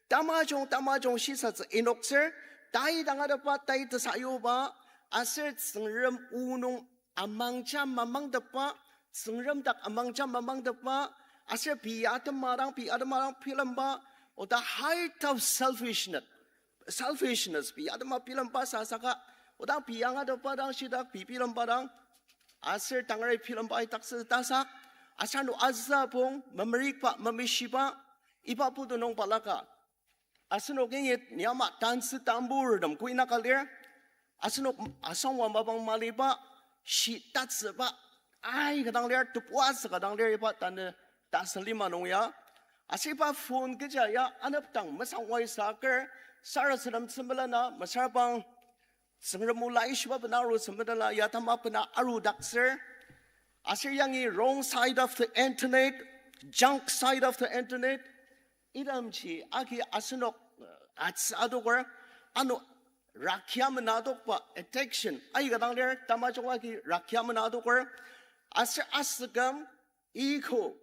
tamajung, tamajung shisatsü inoktsür, tai tangatetba, tai tesayuba, aser Tsüngrem o nung amangja mamangtetba, Tsüngrem dak amangja mamangtetba, aser pei atema dang, pei atema dang bilemba, oda height of selfishness, selfishness, pei atema bilemba sa saka, oda pei angatetba dang shitak, pei bilemba dang, aser tangari bilemba idaktsü tasak, aser ano azüpong, memerikba, memeshiba, iba putu nung balaka. Asenok ingit ni ama tantsü tamburtem kuinaka lir. Asenok asangwa mapang maliba, shi tatsüba, aika dang lir, tepuatsü ka dang lir iba tanü tasen lima nung ya. Aser iba phone kecha ya anepdang mesangwaisa aker, sarasadem tsümelena mesüra bang Tsüngrem o laishiba bena arutsü medela ya tama bena arudaktsür. Aser yangi wrong side of the internet, junk side of the internet, itemji agi asenok, uh, atsü adoker, ano rakia mena adokba addiction aika dang lir, tamajung agi rakia mena adoker, aser asüküm, ego,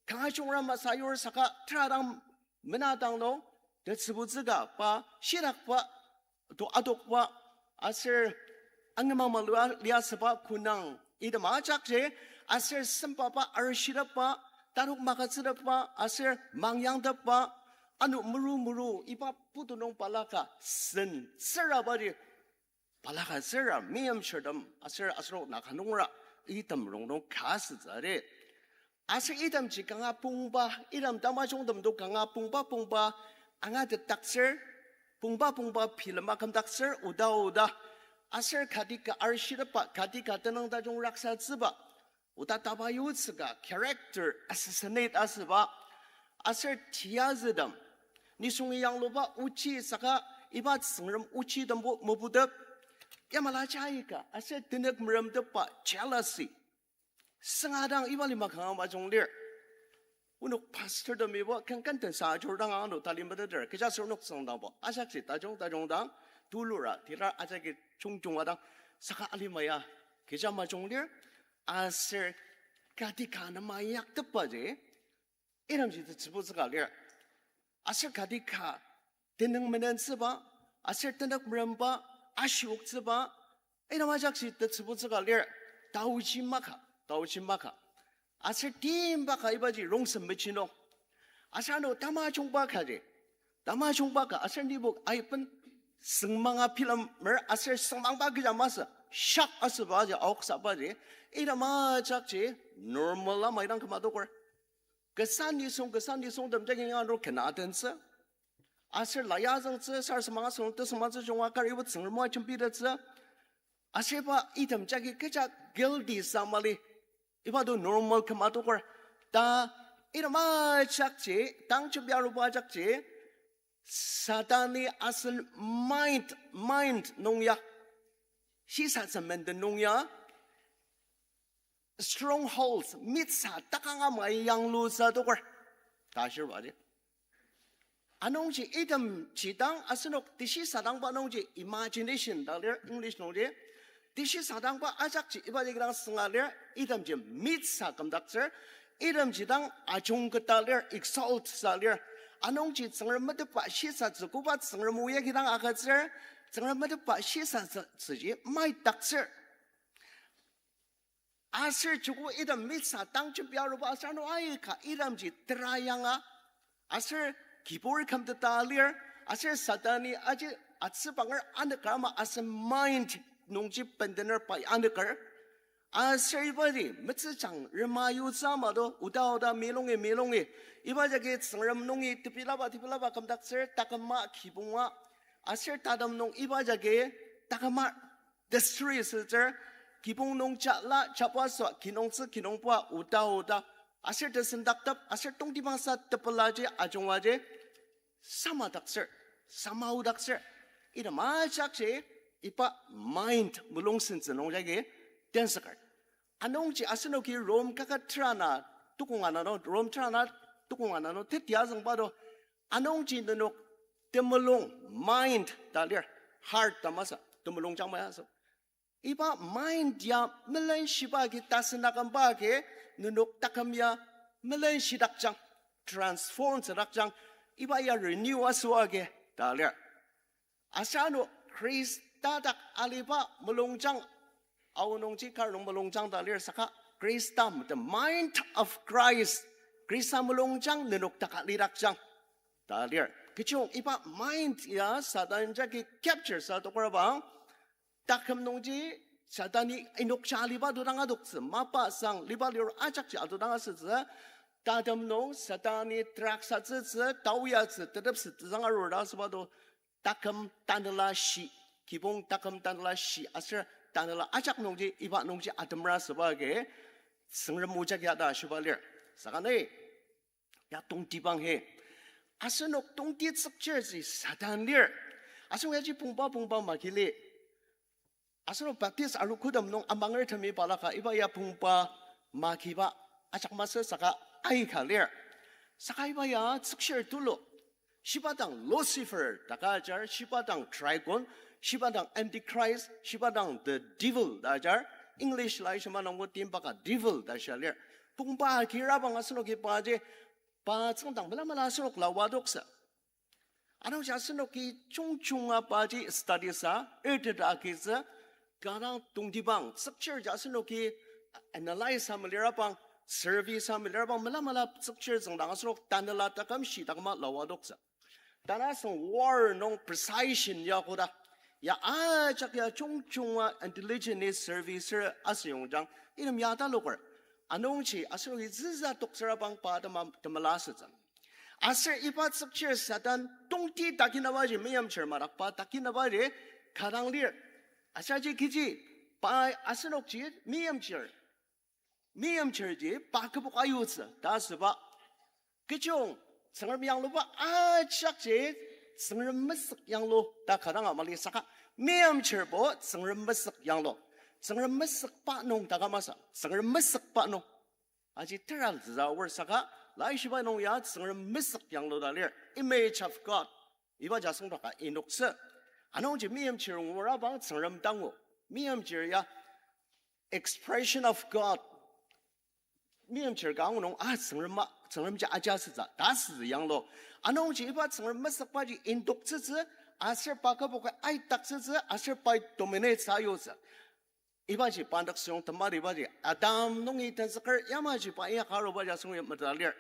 kanga jungra masayur saka tera dang mena dang nung, tetsübutsü ka pa, shitakba, to adokba, aser angima malua liasüba kunang item ajakji, aser sempaba arishitepba, tanok magütsütepba, aser mangyangtepba, ano muru muru iba putu nung balaka sen tsürabaji, balaka tsüra meimchirtem aser asenok Naga nungra item rongnung ka asütsüdi. Aser itemji kanga pongba, item tamajungtem to kanga pongba pongba angatetdaktsür, pongba pongba bilema kümdaktsür, oda oda Aser kati ka arishitepba, kati ka tenüng tajung raksatsüba, oda taba yutsüka character assassinate asüba, aser tiyazütem, nisungi yangluba ochi saka iba Tsüngrem ochitembo meputep, yamala jaika, aser tenük meremtepba jealousy. Sünga dang iba lima kanga majung lir. Onok pastor temibo kangkan tensa ajur dang ano tali meteter. Kechiaser onok tsüngdangbo ajakji tajung tajung dang tulura tilar ajaki jungjunga dang saka alima ya kecha majung lir. Aser kati ka nemayaktepbaji itemji tetsübutsüka lir. Aser kati ka tenüng menentsüba, aser tenük meremba, ashioktsüba, item ajakji tetsübutsüka lir. Taoji maka, taoji maka. Aser timba ka ibaji rongsen mechi nung. Aser ano tamajungba kaji, tamajungba ka aser nibo aiben süngmanga bilemer aser süngmangba kecha masü, shock asübaji, aoksabaji, item ajakji normal ama idang küma adoker. Kasa nisung, kasa nisungtem jagi ano kena atentsü. Aser la yazüngtsü, sarasadema asüngdang tesüngmangtsü junga karibo Tsüngrem o jembitettsü. Aser iba item jagi kecha guilty sa mali. Iba to normal küma adoker. Ta item ajakji, tang jembi aruba ajakji, Satani asen mind, mind nung ya, shisatsü menden nung ya, strongholds, mitsa takang ama yanglutsü adoker. Ta ashirbaji. Anungji itemji dang asenok teshisadangba nungji imagination ta lir English nungji. Teshisadangba ajakji ibaji kidang sünga lir, itemji mitsa kümdaktsür, itemji dang ajungketa lir, exalt sa lir. Anungji Tsüngrem metetba shisatsü koba Tsüngrem o ya kidang agütsür, Tsüngrem metetba shisatsüji maitdaktsür. Aser joko item mitsa tang jembi aruba aser ano aika itemji tera yanga. Aser kibur kümteta lir, aser Satani aji atsübanger anüker ama aser mind nungji bendener pai anüker. Aser ibaji metsüjang rema yutsü ama to, oda oda milungi milungi. Iba jagi Tsüngrem nungi tepelaba tepelaba kümdaktsür, taküma kibonga. Aser tatem nung iba jagi taküma destroy asütsür, kibong nung jala jaba süa kinungtsü kinungpua oda oda. Aser tesendaktep, aser tongtibangsa tepelaji ajungaji samadaktsür, samaodaktsür. Item ajakji iba mind mulung sentsü nung jagi tenzüker. Anungji asenoki Rom kaket terana tukong ana nung, Rom terana tukong ana nung teti azüngba to. Anungji nenok temulung, mind ta lir, heart ta masü, temulung jang maya sü. Iba mind ya melenshiba agi, tasen akümba agi, nenok taküm ya melenshidakjang, transform südakjang, iba ya renew asüa agi ta lir. Aser ano Khrista dak aliba mulungjang, aonungji kar nung mulungjang ta lir saka Khrista, the mind of Christ, Khrista mulungjang nenok dak alidakjang ta lir. Kechiyong iba mind ya Satan jagi capture sa tokrabang, taküm nungji Satani inokja aliba adodang adoktsü, mapa sang liba lir ajakji adodang asütsü, tatem nung Satani teraksatsütsü, taoyatsü, tetepsü tezang arur ta asüba to, taküm tanela shi, kibong taküm tanela shi, aser tanela ajak nungji, iba nungji atemra asüba agi, Tsüngrem o jagi ata ashiba lir. Saka ni, ya tongtibang he. Asenok tongti tsükchirji Satan lir. Asenok yaji pongba pongba makili. Asenok Baptist arogotem nung amangertemi balaka iba ya pongba makiba ajak masü saka aika lir. Saka iba ya tsükchir tulu. Shiba dang Lucifer ta ka ajar, shiba dang dragon, shiba dang antichrist, shiba dang the devil ta ajar. English lai shima nungbo timbaka devil ta shia lir. Pongba kira bang asenoki paji, pa tsüngdang mela mela asenok lawa adoktsü. Anungji asenoki jungjunga paji study sa, eteta agitsü, kanga tongtibang, tsükchirji asenoki analyze sa melirabang, survey sa melirabang, mela mela tsükchir tsüngdang asenok tanela taküm shi taküma lawa adoktsü. Tanü asüng war nung precision ya koda, ya ajak ya jungjunga intelligence survey sür asüyongjang, item ya taloker. Anungji asenoki züza toktsürabang pa tema temela asütsü. Aser iba tsükchir Satan tongti takinaba ji meyamchir madak pa takinaba ji kadang lir. Aser aji kechi, pai asenokji meimchir, meimchirji pa kübok ayutsü ta asüba. Kechiyong Tsüngrem yangluba ajakji Tsüngrem mesük yanglu ta kanga mali saka, meimchirbo Tsüngrem mesük yanglu. Tsüngrem mesükba nung ta ka masü, Tsüngrem mesükba nung. Aji teral züza aor saka, Laishiba nung ya Tsüngrem mesük yanglu ta lir, image of God. Iba ja süngbaka inoktsü. Anungji meimchir ngura bang Tsüngrem dangu. Meimchir ya expression of God. Meimchir ka angu nung, a, Tsüngrem ma, Tsüngremji aja sütsü, ta sütsü yanglu. Anungji iba Tsüngrem mesükbaji indoktsütsü, aser pa kübok aidaktsütsü, aser pai dominate sayutsü. Ibaji pa nüktsüyong tematibaji Adam nungi tenzüker yamaji pa inyaka aruba ja asenoki meteta lir.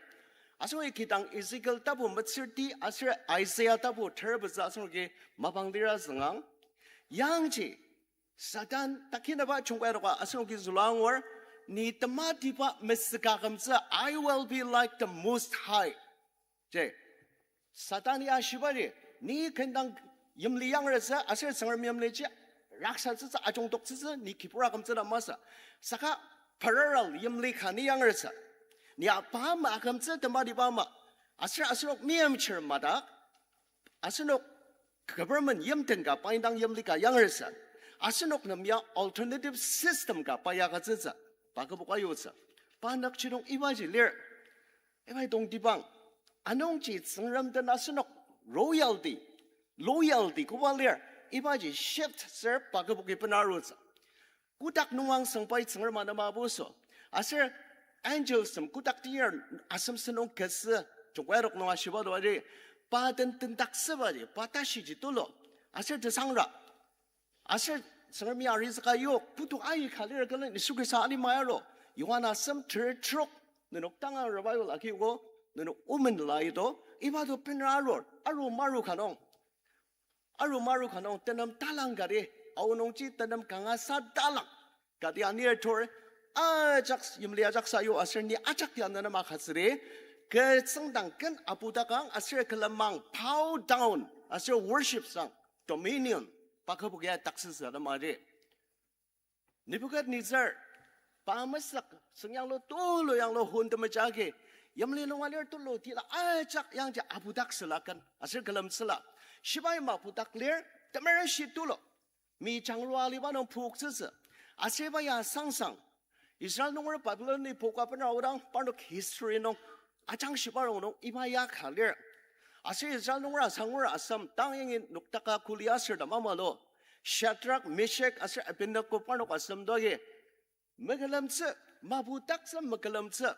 Asenoki kidang Ezekiel tapu metsürti aser Isaiah tapu terpetsü asenoki mapang lira züngang. Yangji Satan takinaba jungkai adoka asenoki zülua angur, ni tematiba mesüka kümtsü, I will be like the Most High. Je, Satan ya shibaji, ni kendang yimli yangretsü, aser Tsüngrem yimliji raksatsütsü, ajungtoktsütsü, ni kibur akümtsü ta masü. Saka parallel yimli ka ni yangretsü. Ni apa ama akümtsü tematiba ama. Aser asenok meimchir madak, asenok government yimten ka pa indang yimli ka yangretsü. Asenok nem ya alternative system ka pa yakatsütsü. Pa kübok ayutsü. Pa nükjidong ibaji lir. Ibai tongtibang, anungji Tsüngrem den asenok royalty, loyalty koba lir, ibaji shift ser pa kübok iben arutsü. Kotak nung angsang pai Tsüngrem anema apuso. Aser angelsem kotak tinyar asem senung kesü, jungkai adok nung ashiba to aji, pa den tendaktsübaji, pa tashiji tulu. Aser tesangra. Aser Tsüngremi arizüka yok, putu aika lir külen Yisu Khrista alima aru. Yohana asem ter trok, nenok tanga revival agiogo, nenok omen la ito, iba to benra arur, aru maru ka nung. Aru maru ka nung, tenem talang kati, aonungji tenem kangasa talang kati anir tur, ajak yimli ajak sayu aser ni ajak ya nenem akatsüdi, kü tsüngdang ken aputakang aser külemang bow down aser worship sang, dominion, pa kübok ya daktsütsü atema aji. Nebuchadnezzar, pa mesük, süngyanglu tulu yanglu hun temejagi, yimli nung alir tulu tila ajak yangji apudaksüla ken, aser külemtsüla. Shibai mapudak lir, temerenshi tulu. Mi jangrua aliba nung poktsütsü. Aser iba ya sangsang. Israel nunger Babylon-i poka bener aodang parnok history nung ajangshiba rongnung iba ya ka lir. Aser Israel nunger asangur asem tang yangi noktaka kuli aser ta mamalo. Shadrach, Meshach aser Abednego parnok asem doagi mekülemtsü, mapudaktsü mekülemtsü.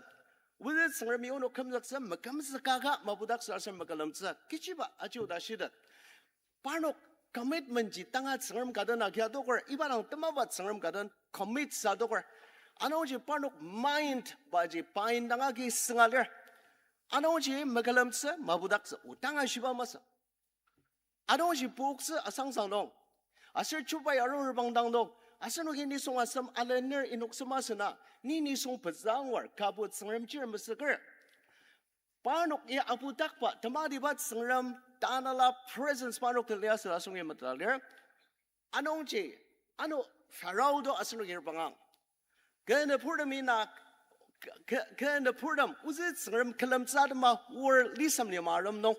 Ozü Tsüngremi onok kümzüktsü mekümzükaka mapudaktsü aser mekülemtsü. Kechiba aji oda shitet. Parnok commitment ji tanga Tsüngrem ka den agia adoker, iba dang temaba Tsüngrem ka den commit sa adoker. Anungji parnok mind baji pa indang agi sünga lir. Anungji mekülemtsü, mapudaktsü, otanga shiba masü. Anungji poktsü asangsang nung. Aser chubai arur bangdang nung. Asenoki nisung asem alener inoktsü masü na. Ni nisung pezangur, kabo Tsüngrem chir mesüker. Parnok ya apudakba, tematiba Tsüngrem tanela presence parnok den liasü asenoki meteta lir. Anungji, ano Pharaoh to asenoki bangang. Kü nüburtemi na, kü, kü nüburtem, ozü Tsüngrem külemtsü atema wor lisem lima arem nung.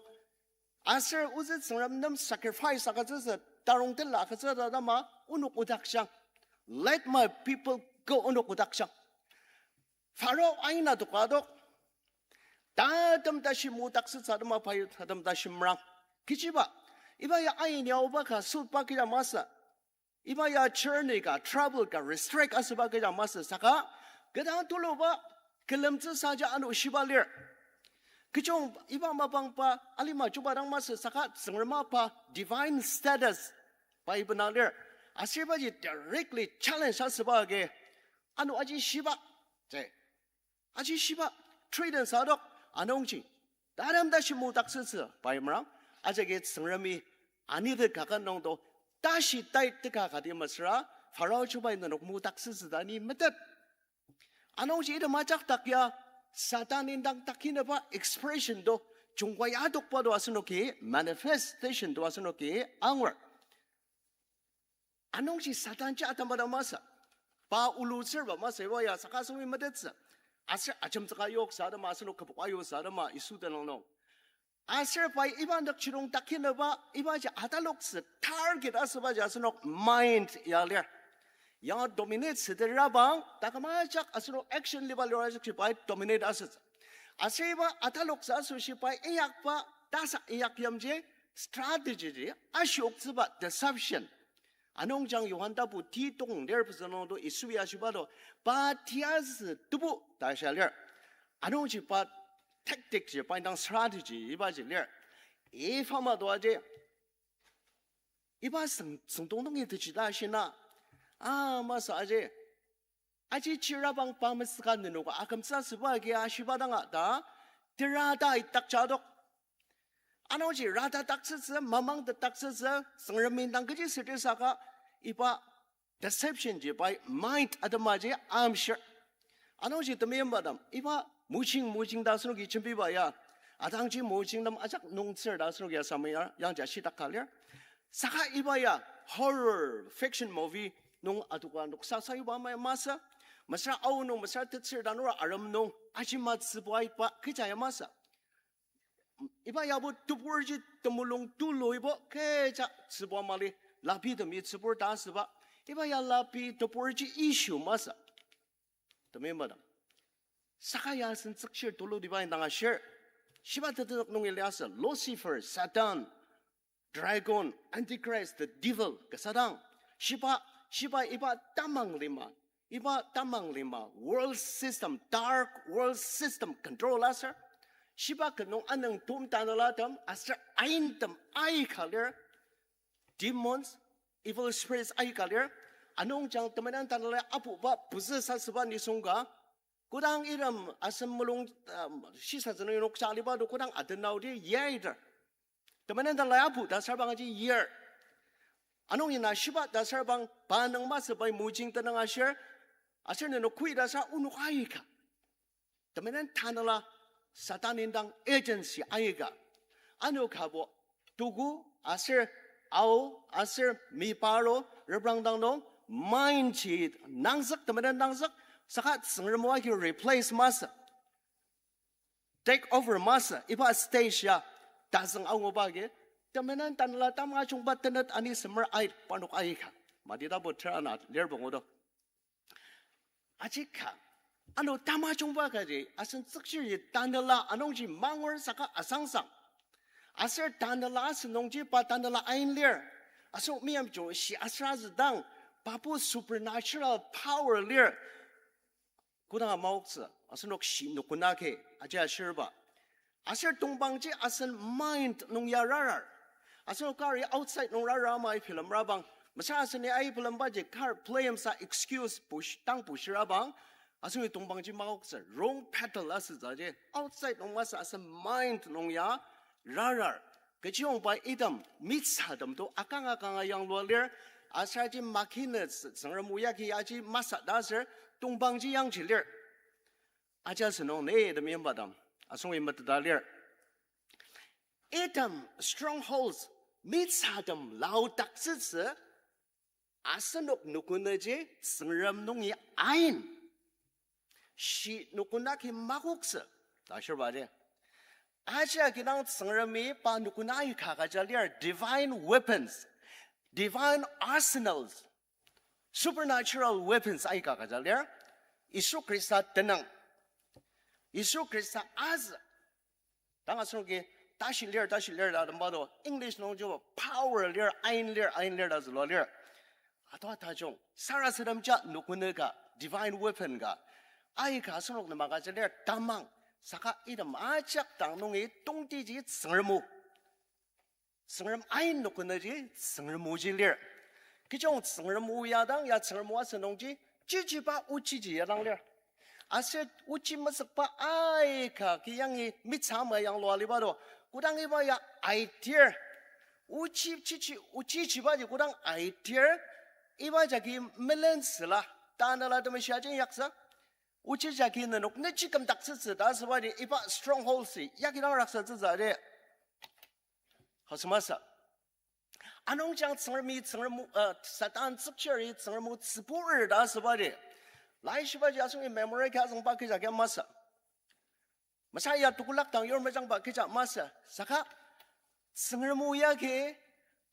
Aser ozü Tsüngrem nem sacrifice agütsütsü, tarong tela agütsütsü atema onok odakjang. Let my people go onok odakjang. Pharaoh aina toka adok. Tatem tashi mudaktsütsü atema pai tatem tashi merang. Kechiba, iba ya aini aoba ka sutba kecha masü. Iba ya journey ka, travel ka, restrict asüba kecha masü saka, kü dang tuluba külemtsü saja ano shiba lir. Kechiyong iba mapang pa alima chuba dang masü saka Tsüngrem apa divine status pai bena lir. Aser ibaji directly challenge asüba agi ano aji shiba. Je. Aji shiba, threaten sa adok, anungji. Tatem tashi mudaktsütsü pai merang, ajagi Tsüngremi anidi kaket nung to, tashi tai teka kati mesüra, Pharaoh chubai nenok mudaktsütsü ta ni metet. Anungji item ajak dak ya, Satan indang takinaba expression to, jungkai adokba to asenoki, manifestation to asenoki angur. Anungji Satan ji atema ta masü. Pa ulutsürba masü iba ya saka asenoki metettsü. Aser ajemtsüka yoksa atema asenok kübok ayusa atema Yisu tenüng nung. Aser pai iba nükjidong takinaba ibaji ataloktsü target asübaji asenok mind ya lir. Yanga dominate südira bang, taküm ajak asenok action liba lira ajak shi pai dominate asütsü. Aser iba ataloktsü asoshi pai inyakba tasak inyak yamji strategy ji ashoktsüba deception. Anungjang Johan tapu ti tong lir pezü nung to Yisu ya shiba to, pa tiyazü tebu ta shia lir. Anungji pa tactic ji, pa indang strategy ibaji lir. Ifa ma to aji, iba süng, süngdong nungi tejida shina. A, masü aji. Aji chirabang pa mesüka nenoka akümtsü asüba agi ashiba danga ta, tera ta itakjadok. Anungji rata taktsütsü, mamang ta taktsütsü, Tsüngremi dang kechi süti saka, iba deception ji pai mind atemaji amshir. Anungji temeimbatem, iba mojing mojing ta asenoki jembiba ya, atangji mojing nem ajak nungtsür ta asenoki asamaya yangji shitak ka lir. Saka iba ya horror fiction movie nung adoka noksa sayuba ama masü. Mesüra aonung mesüra tetsür tanura arem nung ajimatsüba iba kecha ya masü. Iba yabo teburji temulung tulu ibo kecha tsübua mali, lapitemi tsübur ta asüba. Iba ya lapi teburji issue masü. Temeimbatem, saka ya asen tsükchir tulutiba indang ashir. Shiba tetenük nungi liasü Lucifer, Satan, dragon, Antichrist, the devil, kasa dang. Shiba, shiba iba tamang lima, iba tamang lima world system, dark world system control aser, shiba ki nung anüngtum tanelatem aser aintem aika lir, demons, evil spirits aika lir. Anungjang temenen tanela apuba pezü sasüba nisung ka, kodang item asen mulung, um, shisatsü nung noksa aliba to kodang atenaodi yaiter. Temenen tanela apu ta sarbang aji yir. Anung ina shiba ta sarbang pa nung masü pai mojing tenüng ashir. Aser nenok kui ta sa onok aika. Temenen tanela Satan indang agency aika. Ano kabo tuku aser ao aser miparo reprang dang nung mind ji nangzük, temenen nangzük, saka Tsüngrem o agi replace masü, take over masü, iba stage ya tazüng anguba agi, temenen tanela tamajungba tenet ani semer ait parnok aika. Mati tapu tera ana lir pungu to. Ajika, ano tamajungba kaji, asen tsükchiri tanela anungji mangur saka asangsang. Aser tanela asen nungji pa tanela ain lir. Aser meyamjung shi asra züdang, papu supernatural power lir. Kodang amaoktsü, asenok shi nokona ke, aji ashirba. Aser tongpangji asen mind nung ya rarar. Asenok kari outside nung rara ama ai bilemrabang. Mesüra aseni ai bilembaji kar blame sa excuse push, tang pushirabang. Aseni tongpangji maoktsü, wrong battle asütsüji. Outside nung masü asen mind nung ya rarar. Kechiyongba item, mitsatem to akang akanga yanglua lir, aser aji makina tsü-, Tsüngrem o yagi aji masü ta aser, tongpangji yangji lir. Aji asünung ne item yimbatem, asung imeteta lir. Item strongholds, mitsatem laodaktsütsü, asenok nokunaji Tsüngrem nungi ain. Shi nokuna ki makoktsü, ta shirba ji. Aji kidang Tsüngremi pa nokuna aika kaja lir divine weapons, divine arsenals, supernatural weapons aika kaja lir. Yisu Khrista tenüng, Yisu Khrista azü. Tang asenoki tashi lir, tashi lir ta temba to, English nung jibo power lir, ain lir, ain lir ta zülua lir. Ato atajung, sarasademja nokuna ka, divine weapon ka, aika asenok nem agüja lir tamang, saka item ajak dang nungi tongtiji Tsüngrem o. Tsüngrem ain nokunaji Tsüngrem oji lir. Kechiyong Tsüngrem o ya dang ya Tsüngrem o asünungji, chichiba ochiji ya dang lir. Aser ochi mesükba aika kiyangi mitsama yanglua aliba to, kodang iba ya aitir, ochi chichi, ochichibaji kodang aitir, iba jagi melensüla, tanela temeshi ajin yaksa, ochi jagi nenok nechi kümdaktsütsü ta asübaji iba stronghold si yagi dang raksatsütsü ade. Hasümasa. Anungji Tsüngremi, Tsüngrem, uh, Satan tsükchiri Tsüngrem o tsübur ta asübaji, Laishibaji asenoki memory ka azüngba kecha kia masü. Mesaya tekolak dang yur mejangba kecha masü. Saka Tsüngrem o yagi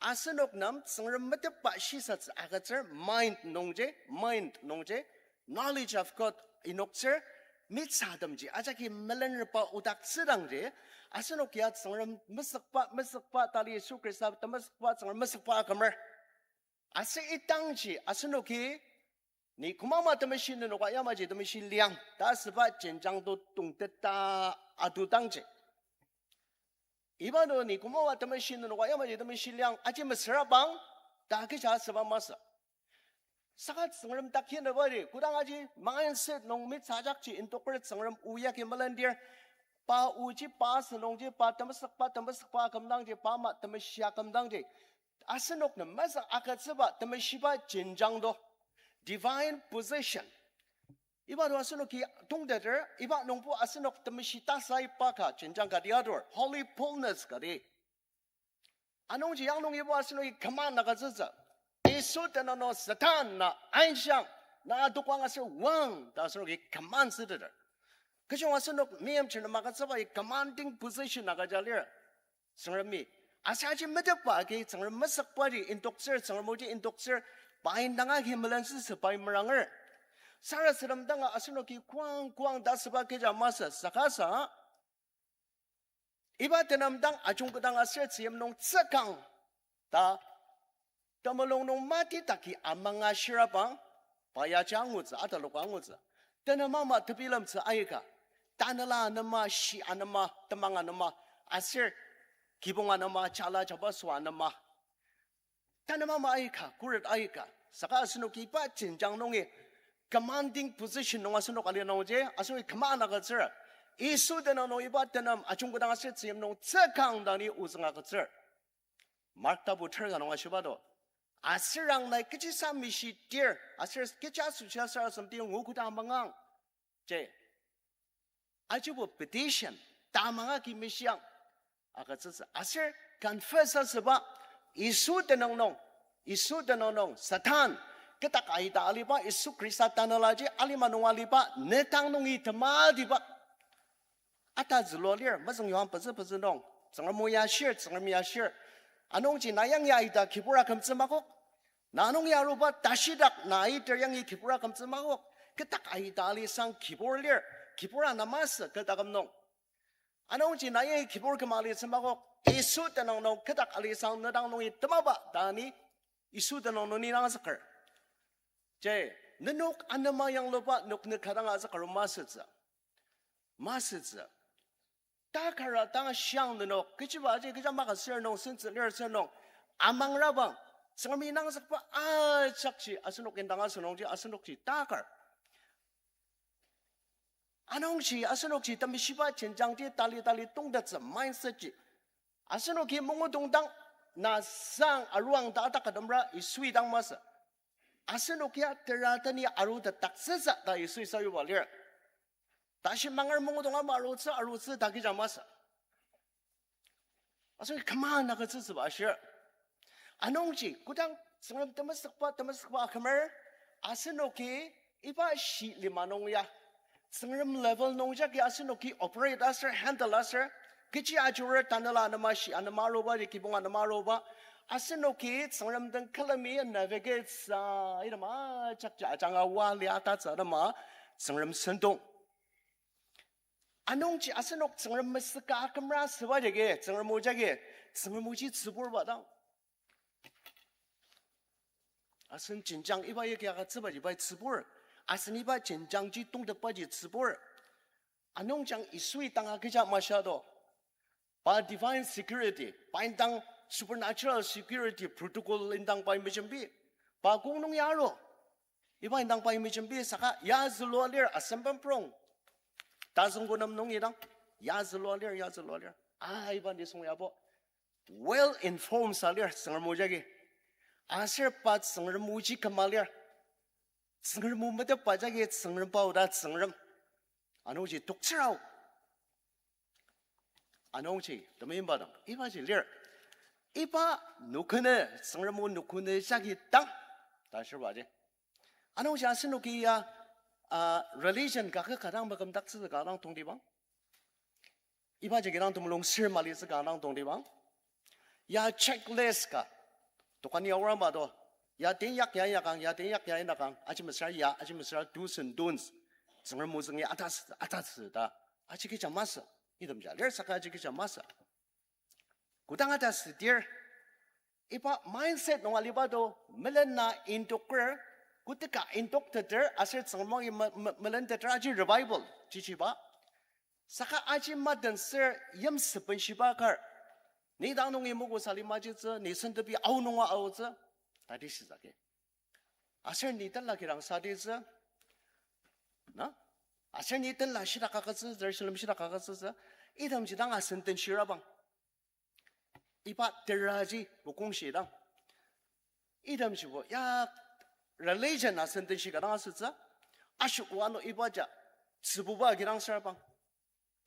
asenok nem Tsüngrem metetba shisatsü agütsür mind nungji, mind nungji, knowledge of God inoktsür, mitsatemji ajaki melenrepa odaktsüdangji, asenok ya Tsüngrem mesükba, mesükba tali Yisu Khrista temesükba, Tsüngrem mesükba akümer. Aser idangji asenoki, ni kümama temeshi nenoka yamaji temeshi liang ta asüba jenjang to tongteta atudangji, iba to ni kümama temeshi nenoka yamaji temeshi liang aji mesüra bang ta kecha asüba masü. Saka Tsüngrem dak yinübari kodang aji mindset nung mitsajakji indoker Tsüngrem o yagi melendir, pa oji pa asünungji pa temesükba, temesükba akümdangji, pa ama temeshi akümdangji, asenok nem masü agütsüba temeshiba jenjang to, divine position, iba to asenoki tongteter, iba nungbo asenok temeshi tasaiba ka jenjang kati atur, holy boldness kati. Anungji yang nungibo asenoki command agütsütsü. Yisu tenüng nung Satan na ainshang, na adokwang aser wang ta asenoki command asüteter. Kechiyong asenok meimchir nem agütsüba commanding position agüja lir Tsüngremi. Aser aji metetba agi Tsüngrem mesükbaji indoktsür, Tsüngrem oji indoktsür, pa indang agi melensüsü pai meranger. Sarasadem danga asenoki kuang kuang ta asüba kecha masü saka sa iba tenem dang ajungketang aser tzüyim nung tsükang ta temulung nung matitaki amanga shirabang, pa yaja angutsü, ataloka angutsü. Tenem ama tebilemtsü aika, tanela anema, shi anema, temang anema, aser kibong anema, jala jabaso anema, tanema ama aika, khuret aika. Saka asenoki iba jenjang nungi commanding position nung asenok ali nungji, asenoki command agütsür. Yisu tenüng nung iba tenem ajungketang aser tzüyim nung tsükang ta ni ozüng agütsür. Mark tapu ter ka nung ashiba to, aser ang nai kechisa mishitir, aser kecha asoshi aser asem ti ngukoda amangang. Je, ajibo petition, tamang agi mishiang agütsütsü. Aser confess asüba, Yisu tenüng nung, Yisu tenüng nung Satan, kedak aita aliba, Yisu Khrista tanelaji alima nung aliba, ne dang nungi tematiba ata zülua lir, mezüng Johan pezü pezü nung, Tsüngrem o ya shir, Tsüngrem ya shir. Anungji na yangi aita kibur akümtsü makok. Na nungi aruba tashidak na aiter yangi kibur akümtsü makok. Kedak aita alisang kibur lir, kibur ana masü kü taküm nung. Anungji na yangi kibur küma alitsü makok. Yisu tenüng nung kedak alisang ne dang nungi temaba ta ni Yisu tenüng nung ni dang azüker. Je, nenok anema yangluba nok ne ka dang azüker masütsü. Masütsü. Takar dang shiang nenok, kechiba aji kecha makasür nung, sentsü lir sür nung, amangrabang, Tsüngremi nangzükba ajakji asenok indang asünungji asenokji takar. Anungji asenokji temeshiba jenjangji tali tali tongtettsü mindsetji. Asenoki mangudongdang, na sang aruang ta atak kademra Yisui dang masü. Asenokia tera teni arutetdaktsütsü ta Yisui sayuba lir. Tashi mangar mangudong ama arutsü, arutsü ta kija masü. Asenoki küma nagütsütsüba ashir. Anungji kodang Tsüngrem temesükba, temesükba akümer, asenoki iba shi lima nung ya, Tsüngrem level nung jagi asenoki operate aser, handle aser, kechi ajurer tanela anema, shi anema aruba, ji kibong anema aruba, asenoki Tsüngrem den külemi navigate sa, item ajakji ajanga wa lia tatsü atema, Tsüngrem sentong. Anungji asenok Tsüngrem mesüka akümra süba jagi, Tsüngrem o jagi, Tsüngrem oji tsüburba dang. Asen jenjang iba yagi agütsübaji pai tsübur. Asen iba jenjangji tongtepbaji tsübur. Anungjang Yisui tanga kecha masha do. Pa divine security, pa indang supernatural security protocol indang pai mejembi. Pa kong nung ya aru. Iba indang pai mejembi saka ya zülua lir asemben prong. Tazüngbo nem nung idang ya zülua lir, ya zülua lir. Ah, iba nisung yabo. Well informed sa lir Tsüngrem o jagi. Aser pa Tsüngrem oji küma lir. Tsüngrem o metepba jagi Tsüngrem pa oda Tsüngrem. Anungji toktsürao. Anungji temeimba dang ibaji lir. Iba nokene, Tsüngrem o nokene jagi dang, ta shirbaji. Anungji asenoki ya, ah, religion kaket ka dang makümdaktsü ka dang tongtibang. Iba jagi dang temulung sür malitsü ka dang tongtibang. Ya checklist ka, tokani aorama to. Ya tenyak ya inyakang, ya tenyak ya inyakang, aji mesüra ya, aji mesüra do's and don'ts. Tsüngrem o tsüngi atas, atas ta. Aji kecha masü. Itemji lir saka aji kecha masü. Kodang atas tir, iba mindset nung aliba to, melena indoker, koteka indokteter, aser Tsüngrem o me-, me-, melenteter aji revival, jijiba. Saka aji maden ser yimsüben shiba kar. Ni dang nungi mugu sali majitsü, ni sentepi aonunga aotsü, tati shizaki. Aser ni tenla kirang saditsü, na? Aser ni tenla shitak agütsü, Jerusalem shitak agütsütsü, itemji dang asen den shirabang. Iba teraji bokong shidang. Itemjibo ya religion asen den shi ka dang asütsü, ashiko ano iba ja, tzübuba kirang sürabang.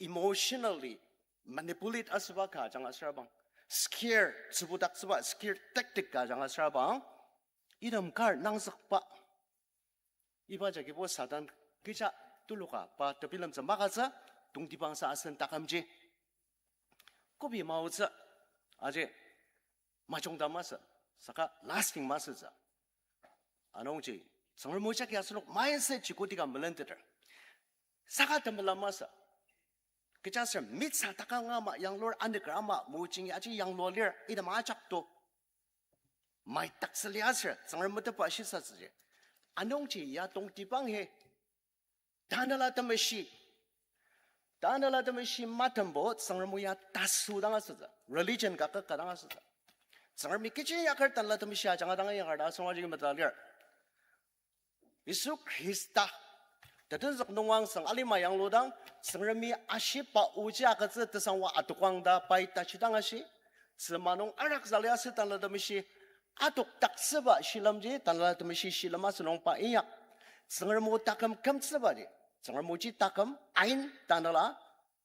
Emotionally manipulate asüba ka ajanga sürabang. Scare, tzübudaktsüba, scare tactic ka ajanga sürabang. Item kar nangzükba. Iba jagibo Satan kecha tuluka pa tebilemtsü makatsü, tongtibangsa asen takümji. Kobi maotsü, aji majungta masü, saka lasting masütsü. Anungji, Tsüngrem o jagi asenok mindset ji koteka melenteter. Saka temela masü. Kechiaser mitsa takang ama yanglur aneker ama mojingi aji yanglua lir, item ajak to. Mai taksüli aser, Tsüngrem metetba shisatsüji. Anungji ya tongtibang he, Tanela Temeshi. Tanela Temeshi matembo Tsüngrem o ya tasü dang asütsü. Religion ka kaka dang asütsü. Tsüngremi kechi inyaker Tanela Temeshi ajanga dang inyaker ta asüngdangji meta lir. Yisu Khrista tetenzük nungang süng alima yangludang, Tsüngremi ashiba oji agütsü tesangwa adokang ta pai tachidang ashi, tzüma nung arakzali asü Tanela Temeshi adokdaktsüba shilemji, Tanela Temeshi shilem asünung pa inyak. Tsüngrem o taküm kümtsübaji, Tsüngrem oji taküm, ain, tanela,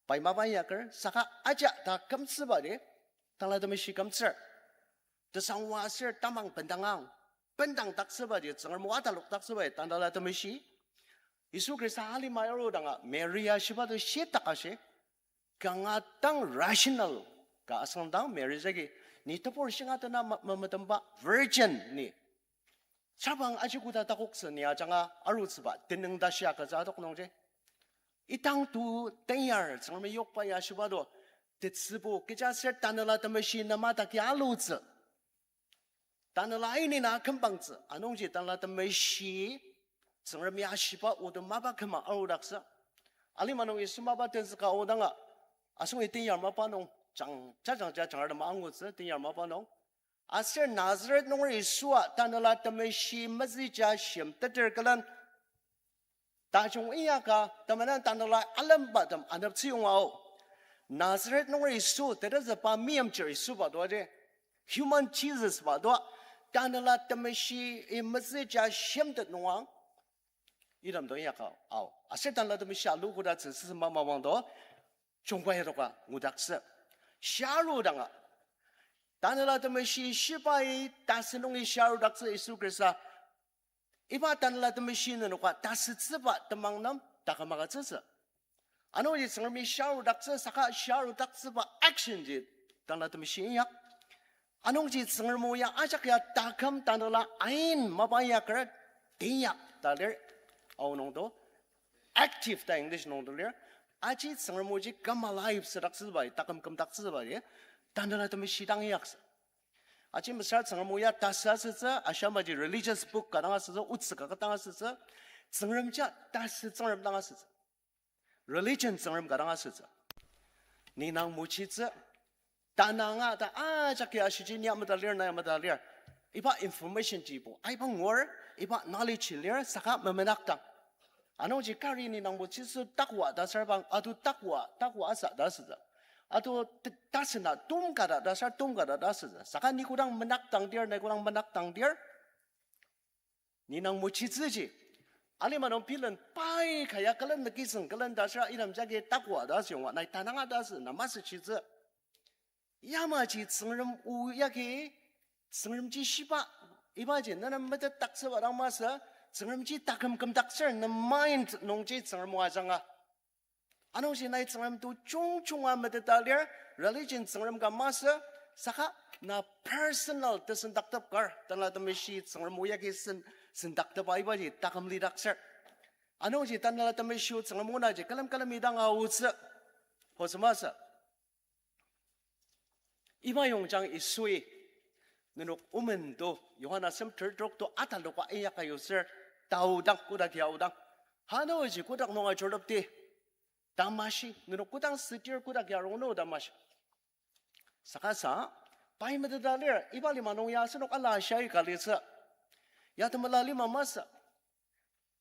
pai mapa inyaker, saka aja ta kümtsübaji, Tanela Temeshi kümtsür. Tesangwa aser tamang bendangang, bendangdaktsübaji, Tsüngrem o atalokdaktsübaji, Tanela Temeshi. Yisu Khrista alima arudanga, Maria shiba to shitak ashi, kanga dang rational ka asüngdang Mary jagi, ni tebur shinga tena ma-, ma-, matemba virgin ni. Sabang aji koda takoktsü ni ajanga arutsüba tenüng tashi agütsü adok nungji. Idang to tenyar Tsüngremi yokba ya shiba to, tetsübo kechiaser Tanela Temeshi nem ataki alutsü. Tanela aini na kümbangtsü, anungji Tanela Temeshi Tsüngremi ashiba otem mapa küma arudaktsü. Alima nung Yisu mapa tenzüka aodanga, asungi tenyar mapa nung, jang, jajangja jangratem angutsü tenyar mapa nung. Aser Nazaret nunger Yisua Tanela Temeshi mezüja shimteter külen tajung inyaka temenen Tanela alembatem aneptsü yonga ao. Nazaret nunger Yisu tetezü pa meimchir Yisuba to aji. Human Jesus ba to, Tanela Temeshi-i mezüja shimtet nungang item to inyaka ao. Aser Tanela Temeshi alu koda tsüsü mamabang to, jungba ya toka ngudaktsü. Shiarudanga, Tanela Temeshi shibai tasü nungi shiarudaktsü Yisu Khrista. Iba Tanela Temeshi nenoka tasütsüba temang nem taküm agütsütsü. Anungji Tsüngremi shiarudaktsü saka shiarudaktsüba action ji Tanela Temeshi inyak. Anungji Tsüngrem o ya ajak ya taküm Tanela ain mapa inyaker teinyak ta lir, ao nung to, active ta English nung to lir. Aji Tsüngrem oji come alive südaktsüba, taküm kümdaktsüba ji Tanela Temeshi dang inyaktsü. Aji mesüra Tsüngrem o ya tasü asütsü, ashamaji religious book ka dang asütsü, otsü kaket dang asütsü, Tsüngrem ja tasü Tsüngrem dang asütsü. Religion Tsüngrem ka dang asütsü. Ni nang mochitsü, tanü anga ta ajak ya ashiji ni ameta lir, na ameta lir. Iba information jibo aiba ngur, iba knowledge lir, saka memenakdang. Anungji kari ni nang mochitsü takwa ta sarbang, atu takwa, takwa asa ta asütsü. Atu t-, tasüna tom kata ta sar tom kata ta asütsü. Saka ni kodang menakdang dir, na kodang menakdang dir, ni nang mochitsüji. Alima nung bilen pai kaya külen, nükisüng külen ta sar item jagi takwa ta asü yonga, nai tanü anga ta asü, na masüchitsü. Yamaji Tsüngrem o yagi, Tsüngremji shiba, ibaji nenem metetdaktsüba dang masü, Tsüngremji taküm kümdaktsür ne mind nungji Tsüngrem o ajanga. Anungji nai Tsüngrem to jungjunga meteta lir, religion Tsüngrem ka masü, saka na personal tesendaktep kar, Tanela Temeshi Tsüngrem o yagi sen, sendaktepa ibaji taküm lidaktsür. Anungji Tanela Temeshi o Tsüngrem onaji külem külemi dang aotsü. Hosü masü. Iba yongjang Yisui, nenok omen to, Yohana sem ter trok to ataloka inyaka yutsür, taodang, kodak yaodang. Hanoji kodak nunga jortepdi, tamashi, nenok kodang südir kodak yarongno tamashi. Saka sa, pai meteta lir, iba lima nung ya asenok ala shia ka litsü. Ya temela lima masü.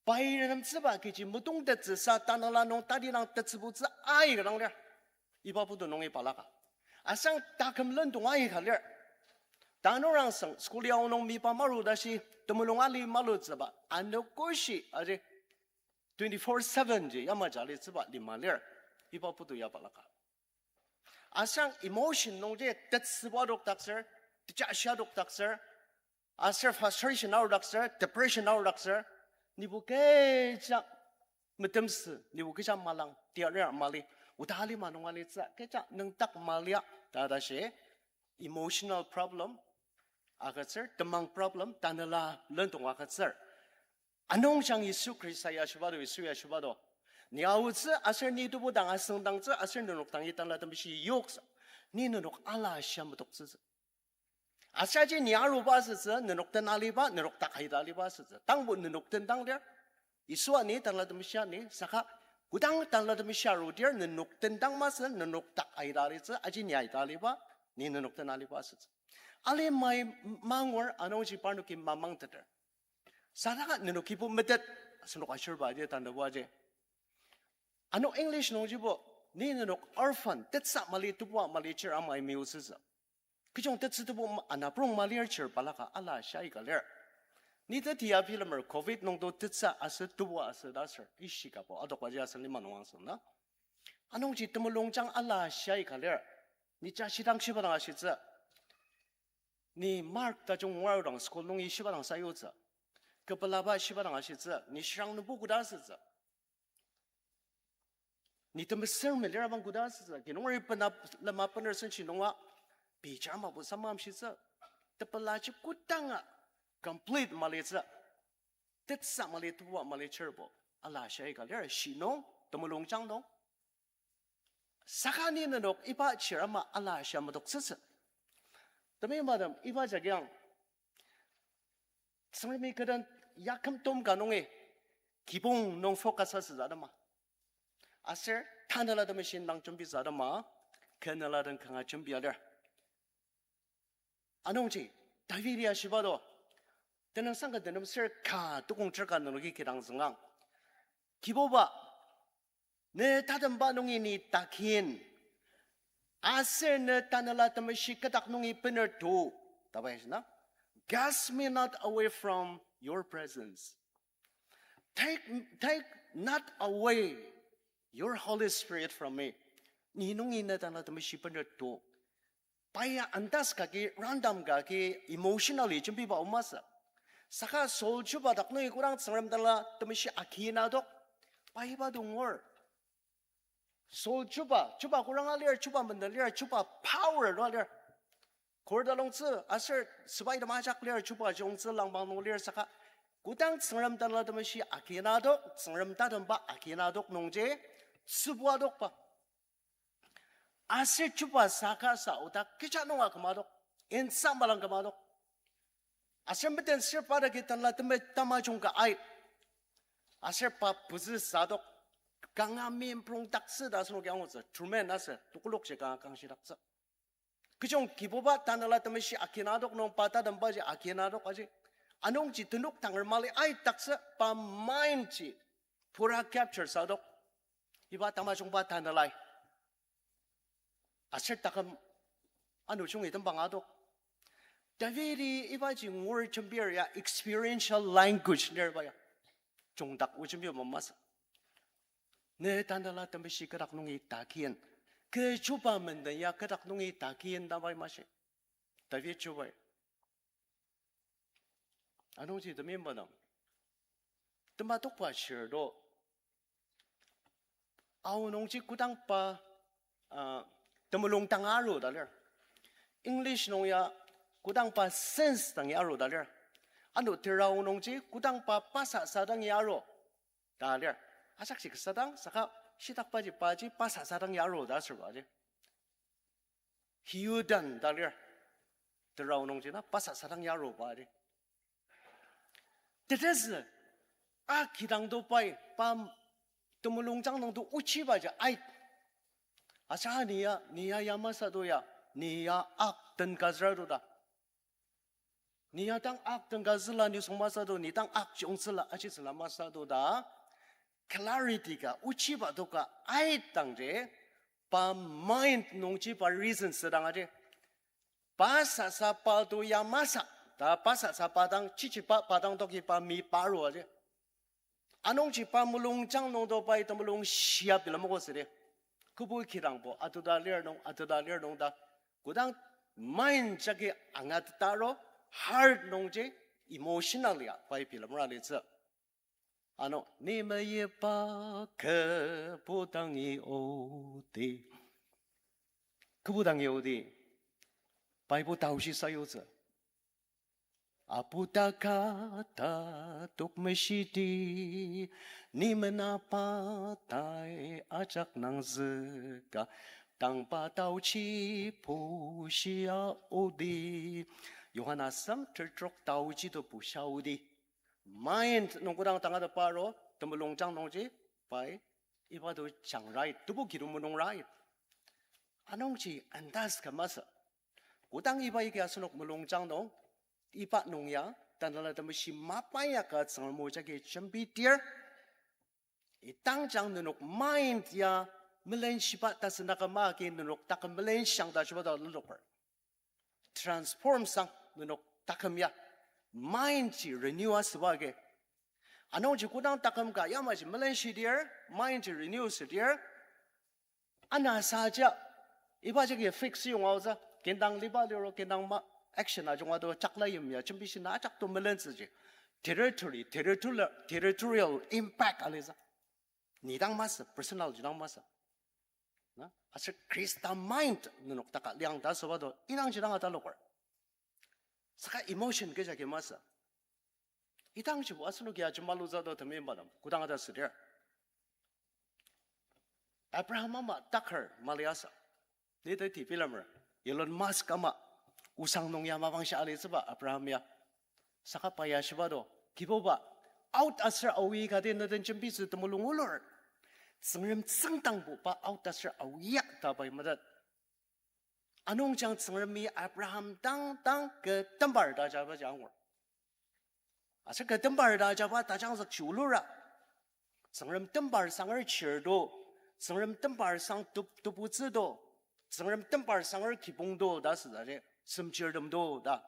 Pai renemtsüba kechi metongtettsüsa tanela nung tati dang tetsübutsü aika dang lir. Iba putu nungi balaka. Asang taküm lendong aika lir. Tanurang sang school ya onung mipa maru tashi temulung ali malutsüba anogoshi aji twenty-four seven ji yamaji alitsüba lima lir. Iba putu ya balaka. Asang emotion nungji tetsübu adokdaktsür, tejashi adokdaktsür, aser frustration arudaktsür, depression arudaktsür, nibo kecha metemsü, nibo kecha malang, tiarer mali, oda lima nung alitsü, kecha nüngdak malia, ta tashi, emotional problem agütsür, temang problem, tanela lendong agütsür. Anungji Yisu Khrista ya shiba do, Yisu ya shiba do. Ni aotsü aser ni tebu dang asüngdangtsü aser nenok dangi Tanela Temeshi yoktsü. Ni nenok ala shia metoktsütsü. Aser aji ni aruba asütsü, nenok den aliba, nenok dak aita aliba asütsü. Tangbo nenok den dang lir. Yisu ani, Tanela Temeshi ani, saka kodang Tanela Temeshi arudir, nenok den dang masü, nenok dak aita alitsü, aji ni aita aliba, ni nenok den aliba asütsü. Alimai mangur anungji parnoki mamangteter. Sadaka nenok kibu metet, asenok ashirba aji tanübo aji. Ano English nungjibo, ni nenok orphan, tetsü mali tebua mali chir amai miutsütsü. Kechiyong tetsü tebua ma-, anaprong malir chir balaka ala shia aika lir. Ni teti ya bilemer covid nungto tetsü asü tebua asü ta aser ishikabo adokbaji asen lima nung angsü na. Anungji temulungjang ala shia aika lir. Ni ja shidang shiba dang ashitsü. Ni mark tajung ngua aodang school nungi shiba dang sayutsü. Kepelaba shiba dang ashitsü. Ni shirang nungbo koda asütsü. Ni temesür melira bang koda asütsü. Kinungri pena lema bener senshi nunga. Bichar mabo sama amshitsü. Tepelaji kodanga complete malitsü. Tetsü mali tebua mali chirbo. Ala shia aika lir shi nung, temulungjang nung. Saka ni nenok iba chir ama ala shia metoktsütsü. Temeim madam, iba jagiang Tsüngremi kü den ya kümtom ka nungi kibong nung focus asütsü atema. Aser Tanela Temeshi indang jembitsü atema, kü nela den kanga jembia lir. Anungji, David ya shiba do, tenüngsang ka tenem ser ka tukong ter ka nenoki kidang züngang. Kibuba, ne tatemba nungi ni takin, aser ne Tanela Temeshi kü dak nungi bener to, ta pai shi na, cast me not away from your presence. Take, take not away your Holy Spirit from me. Ni nungi ne Tanela Temeshi bener to. Pai ya andas kagi, random kagi, emotionally jembiba o masü. Saka Saul chuba dak nungi kodang Tsüngrem Tanela Temeshi akina adok, pai iba do ngur. Saul chuba, chuba kodang alir, chuba menden lir, chuba power to alir. Kordalongtsü, aser sepai tem ajak lir, chuba jungtsü langpang nung lir saka. Kodang Tsüngrem Tanela Temeshi akina adok, Tsüngrem tatemba akina adok nungji, tsübu adokba. Aser chuba saka sa oda kecha nunga kümadok, insa malang kümadok. Aser meten ser pa dagi Tanela Teme tamajung ka ai. Aser pa pezü sadok, kanga mimprongdaktsü ta asenoki angutsü, torment asü, tokolokji kanga kangshidaktsü. Kechiyong Kibuba Tanela Temeshi akina adok nung pa tatembaji akina adok aji. Anungji tenük tangar mali aidaktsü pa mind ji pura capture sadok. Iba tamajungba Tanelai. Aser taküm ano jungi tembang adok. Davidi ibaji ngur jembir ya experiential language lir ba ya. Jungdak o jembi masü. Ne Tanela Temeshi kü dak nungi takin. Kü chuba menden ya kü dak nungi taki inda pai mashi. David chubai. Anungji temeim bana. Tema tokba shir do. Aonungji kodang pa, ah, temulung dang aru ta lir. English nung ya kodang pa sense dangi aru ta lir. Ano tera aonungji kodang pa pasasa dangi aru ta lir. Ajakji kasa dang, saka shitakbaji paji pasasa dangi aru ta asürba ji. Hiudan ta lir. Tera aonungji na pasasa dangi aruba ji. Tetezü, a kidang to pai, pa temulung jang nung to ochiba ji ait. Aja ni ya, ni ya yamasa to ya, ni ya ak den kazüra to ta. Ni ya dang ak den kazüla nisung masa to, ni dang ak jungtsüla, ajitsüla masa to ta. Clarity ka, ochiba to ka, aitangji, pa mind nungji pa reason südang aji. Pasasa pa to yamasa, ta pasasa pa dang, chichiba pa dang toki pa mi paru aji. Anungji pa mulungjang nung to pai temulung shia bilemogo südi. Kübok kidangbo, atuda lir nung, atuda lir nung ta. Kodang mind jagi angatetaro, heart nungji, emotionally a, pai bilemra litsü. Ano, ni meyipa kübu dangi odi. Kübu dangi odi. Bible taoji sayutsü. Apu taka tatok meshidi, ni menapa tai ajak nangzüka, tangpa taoji pushia odi. Johan asem tertrok taoji to pushia odi. Mind nung kodang tangatetba aru, temulung jang nungji, pai, iba to jang right, tebu kidu mulung right. Anungji andas ka masü. Kodang iba agi asenok mulungjang nung, iba nung ya, Tanela Temeshi mapa ya ka Tsüngrem o jagi jembitir, idangjang nenok mind ya melenshiba ta sendaka ma agi nenok taküm melenshang ta shiba ta lelokar. Transform sang nenok taküm ya. Mind ji renew asüba agi. Anungji kodang taküm ka yamaji melenshidir, mind ji renew südir, ana saja, iba jagi fix yonga aotsü, kendang liba liro, kendang ma, action ajunga to, chakla yimya, jembishina ajak to melentsüji. Territory, territorial, territorial impact alitsü. Ni dang masü, personal ji dang masü. Na, aser Khrista mind nenok taka liang ta asüba to, idangji dang atalokar. Saka emotion kecha ki masü. Idangjibo asenoki aji malutsü to temeim bana, kodang ta südir. Abraham ama takar mali asa. Ni ta ti bilemer. Elon Musk ama osang nung ya mapang shi alitsüba Abraham ya. Saka pa ya shiba to. Kibuba, out aser aoa kati neden jembitsü temulung ulur. Tsüngrem tsüngdangbo pa out aser aoa ta pai metet. Anungjang Tsüngremi Abraham dang dang kü tembar ta ajaba ji angur. Aser kü tembar ta ajaba tajangzükji ulura. Tsüngrem tembar sanger chir to, Tsüngrem tembar sang tup-, tuputsü to, Tsüngrem tembar sanger kibong to ta sütaji, semchirtem to ta.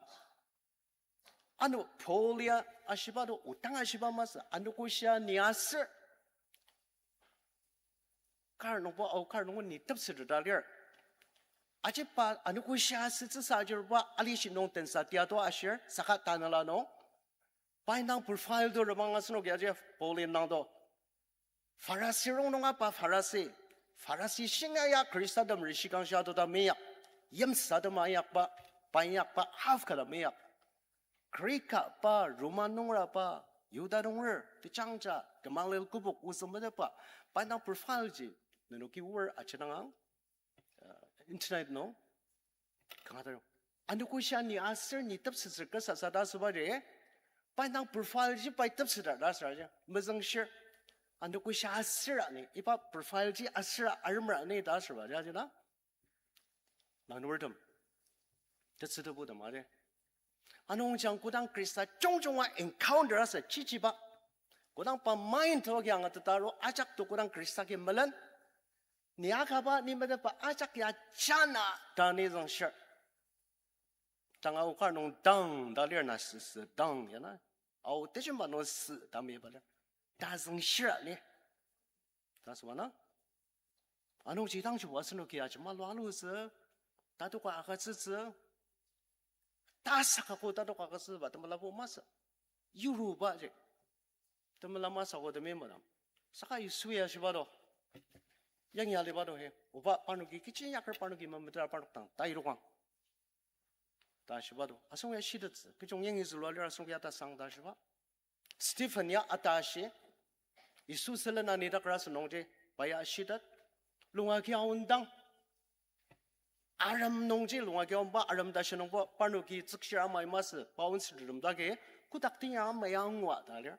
Ano Paul ya ashiba to, odang ashiba masü, anogoshia ni aser kar nungbo, ao kar nungbo ni tepseta lir. Aji pa anogoshia asütsüsa ajurba alishi nung tensa tia to ashir, saka tanela nung. Pai dang profile to remang asenoki aji Paul indang to. Pharisi rongnunga pa Pharisi. Pharisi shinga ya Khristatem rishikangshia to ta meiyak. Yimsatem ayakba, pa inyakba half ka ta meiyak. Greek ka pa, Roman nungra pa, Yuda nunger, tejangja, Gamaliel kübok ozü metetba, pa dang profile ji, nenoki word ajenangang, uh, internet nung, kanga taru. Anogoshia ni aser ni tepsetsür kasa sa ta asüba ji, pa dang profile ji pai tepseta ta asüra ji, mezüngshir. Anogoshia aser ni, iba profile ji aser aremra ni ta asüba ji, ajina. Lanurtem. Tetsütebutem ade. Anungjang kodang Khrista jongjunga encounter asa chichiba. Kodang pa mind to agi angatetaro ajak to kodang Khrista ki melen. Ni akaba ni metetba ajak ya jana ta ni zangshir. Tanga okar nung dang ta lir na süsü dang ya na. Ao tejemba nung sü ta mi ba lir. Ta zangshira ni. Ta süba na. Anungji idangjibo asenoki ajema lua alutsü, tatok agütsütsü, tasaka ko tatok agütsüba temela bo masü. Yuruba ji. Temela masü ko temeim madam. Saka Yisu ya shiba do. Yangi aliba do he. Oba parnoki kechi inyaker parnoki memetra parnok dang tairokang ta shiba do. Asenok ya shitettsü. Kechiyong yangi zülua lir asenok ya ta sang ta shiba. Stephen ya ata shi. Yisu sülen anidakra asünungji, pa ya shitet. Lung agi aondang. Arem nungji lung agi aonba, arem tashi nungbo, parnoki tsükshir amai masü, pa onsütetem dagi, kotak tenya amai angua ta lir.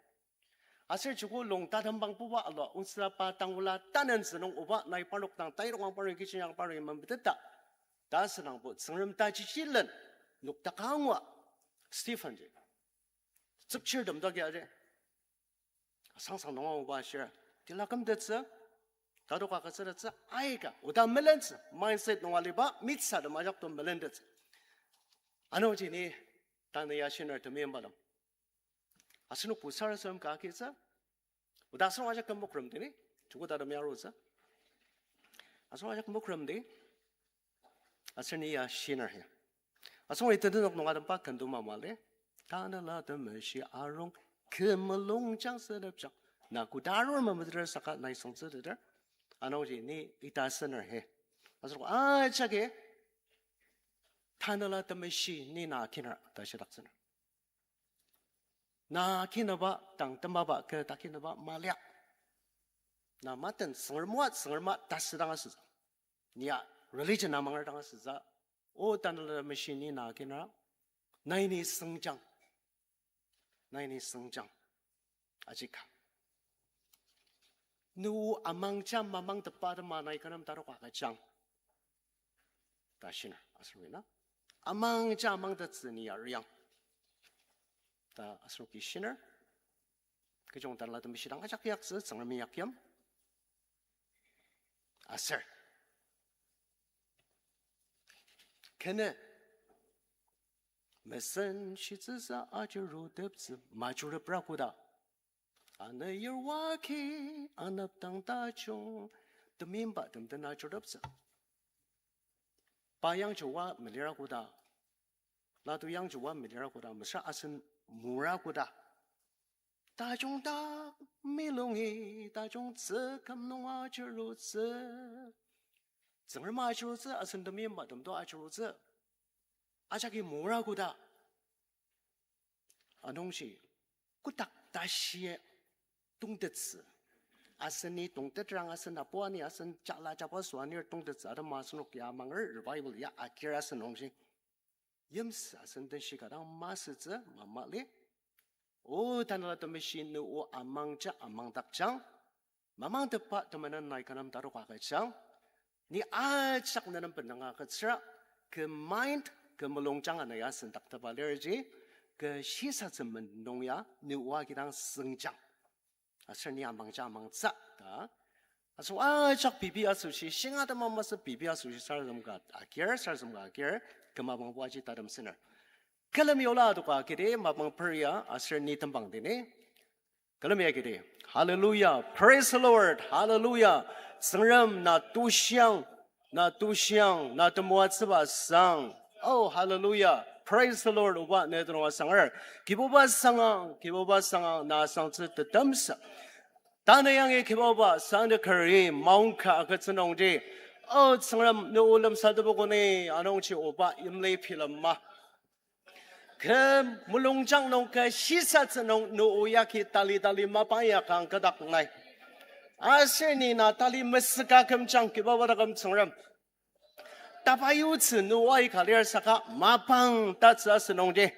Aser joko lung tatembang puba alua, onsüla pa tangula tanenzü nung oba, nai parnok dang tairokang parnoki kechi inyaker parnoki memeteta. Ta asünangbo, Tsüngrem tajijilen, noktaka angua, Stephen ji. Tsükshirtem dagi aji. Sangsang nunga oba ashir. Tila kümtettsü, tatok agütsütettsü, aika, oda melentsü, mindset nung aliba, mitsa tem ajak to melentettsü. Anungji ni, tanü ya shiner temeim madam. Asenokbo sarasadem ka agitsü. Oda asenok ajak küm mokrem dini, joko tatem ya arutsü. Asenok ajak mokrem di, aser ni ya shiner ya. Asenok itetenok nung ademba kenduma mali. Tanela Temeshi arung kü mulungjang sütepjang. Na koda arur memeteter saka nai süngtsüteter. Anungji ni ita süner he. Asenok ajaki Tanela Temeshi ni na akiner ta shidaktsüner. Na akinaba dang temaba kü takinaba malia. Na maten Tsüngrem oa Tsüngrem a tasüdang asütsü. Ni ya religion amanger dang asütsü. O Tanela Temeshi ni na akiner. Nai ni süngjang. Nai ni süngjang. Ajika. Nu amangja mamangtepa atema nai kü nem tatok agüjang ta shiner, aser na. Amangja amangtettsü ni ariang ta asenoki shiner. Kechiyong Tanela Temeshi dang ajak yaktsü, Tsüngremi yakyim. Aser kene mesenshitsüsa ajuruteptsü, majurepra koda. Ana yirwaki anepdang tajung temimba temden ajuruteptsü. Pa yangji oa melira koda, latu yangji oa melira koda, mesüra asen mura koda. Tajung dak milungi, tajung tsüküm nung ajurutsü. Tsüngrem ajurutsü, asen temimba temdo ajurutsü. Ajaki mura koda. Anungji, kotak tashi tongtettsü. Asen ni tongtetrang, asen apu ani, asen jala jabaso anir tongtettsü. Atema asenok ya amanger revival ya agir asen nungji. Yimsü asen den shika dang masütsü mamali. O Tanela Temeshi nu o amangja amangdakjang. Mamangtepa temenen nai kü nem tatok agüjang. Ni ajak nenem benanga agütsüra, kü mind, kü mulungjang ana ya sendaktepa lirji, kü shisatsü mendong ya, ni oa kidang süngjang. Aser ni amangja amangtsü ta. Aser ajak pei pei asoshi, shinga tema masü pei pei asoshi sarasadem ka agir, sarasadem ka agir, kü mapang oa ji tatem sener. Külemi ola adoka kidi mapang peria aser ni tembang dini. Külemi ya kidi. Hallelujah. Praise the Lord. Hallelujah. Tsüngrem na tushiang, na tushiang, na temoatsüba sang. Oh, hallelujah. Praise the Lord. Oba ne tenüng asanger. Kibuba sangang, Kibuba sangang, na sangtsü tetemsa. Tanü yangi Kibuba sangde kari maongka agütsü nungji. Oh, Tsüngrem nu o lemsatepokoni, anungji oba imli pilema. Kü mulungjang nung kü shisatsü nung nu o yagi tali tali mapang yakang kü dak nai. Aser ni na tali mesüka kümjang Kibuba taküm Tsüngrem. Tapa yutsü nu o aika lir saka mapang tatsü asü nungji.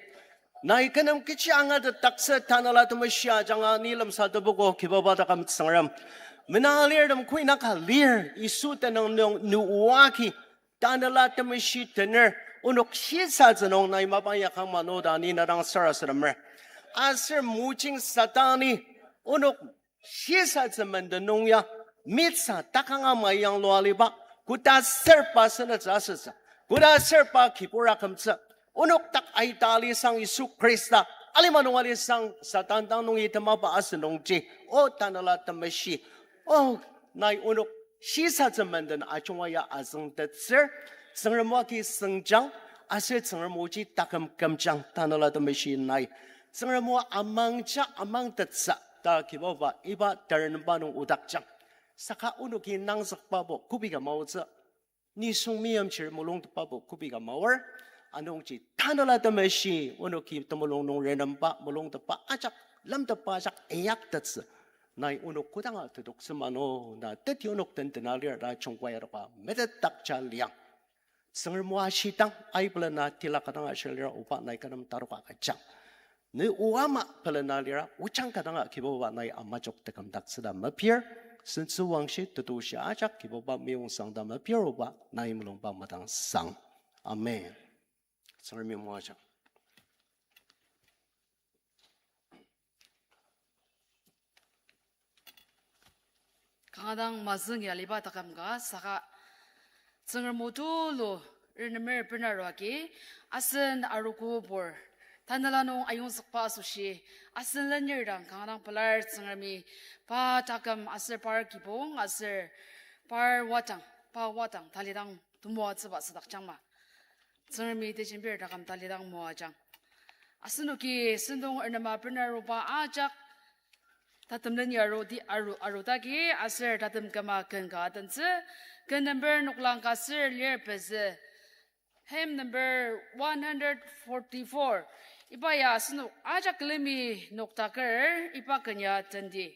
Nai kü nem kechi angatetdaktsü Tanela Temeshi ajanga ni lemsatepogo Kibuba taküm Tsüngrem. Mena alirtem koi naka lir Yisu tenüng nung nu o agi Tanela Temeshi tener, onok shisatsü nung nai mapang yakang mano ta ni na dang sarasademer. Aser mojing Satani, onok shisatsü menden nung ya, mitsa takanga mayang lua aliba, koda ser pa senütsü asütsü, koda ser pa kibur akümtsü, onok dak aita alisang Yisu Khrista, alima nung alisang Satan dang nungi temaba asü nungji, O Tanela Temeshi, O nai onok shisatsü menden ajunga ya azüngtettsür, Tsüngrem o agi süngjang, aser Tsüngrem oji taküm kümjang Tanela Temeshi nai. Tsüngrem o amangja amangtettsü ta Kibuba iba terenba nung odakjang. Saka onoki nangzükbabo kübok ka maotsü, nisung meimchir mulungtepbabo kübok ka maor, anungji Tanela Temeshi onoki temulung nung renemba mulungtepba ajak, lemtepba ajak inyaktettsü. Nai onok kodanga tetoksü mano, na teti onok tentena lir ta jungkai aroka metetdakja liang. Tsüngrem o ashidang, ai pelena tila kadang ashir lira oba nai kü nem taroka kajang. Ni o ama pelena lira ojang kadanga Kibuba nai amajok tekümdaktsüta mepir, sentsüwangshi tetushi ajak Kibuba meyong sangta mepir oba nai mulungba madangsang. Amen. Tsüngremi moajang. Kanga dang mazüng ya aliba taküm ka saka Tsüngrem o tulu renemer benaru agi asen arogo pur Tanela nung ayongzükba asoshi asen lenir dang kanga dang pelar Tsüngremi pa taküm aser par kibong aser par wadang, pa wadang talidang temoatsüba südakjangma. Tsüngremi tejembir taküm talidang moajang. Asenoki sentong renema benaruba ajak tatem leni aru di, aru, arudagi aser tatem küma ken ka atentsü, ken number noklang ka ser lir pezü, hymn number one hundred forty-four. Iba ya asenok ajak külemi noktaker, iba ken ya tendi.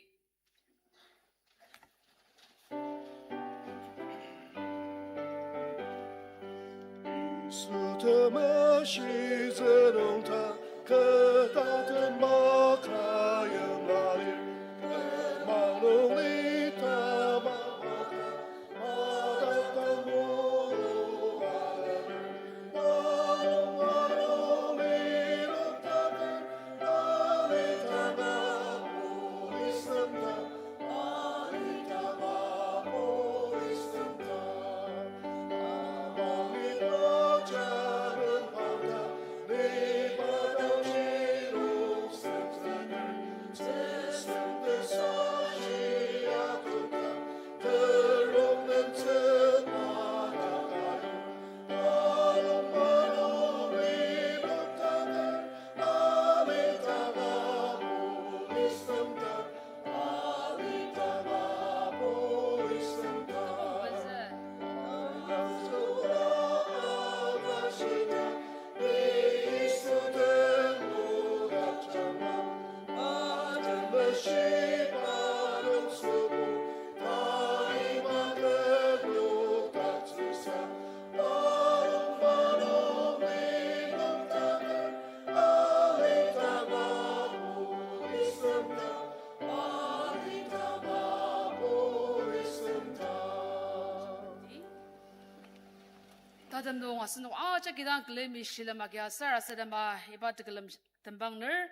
Tatem nung asenok ajak kidang külemi shilem agia sarasadema iba tekülem tembang ner.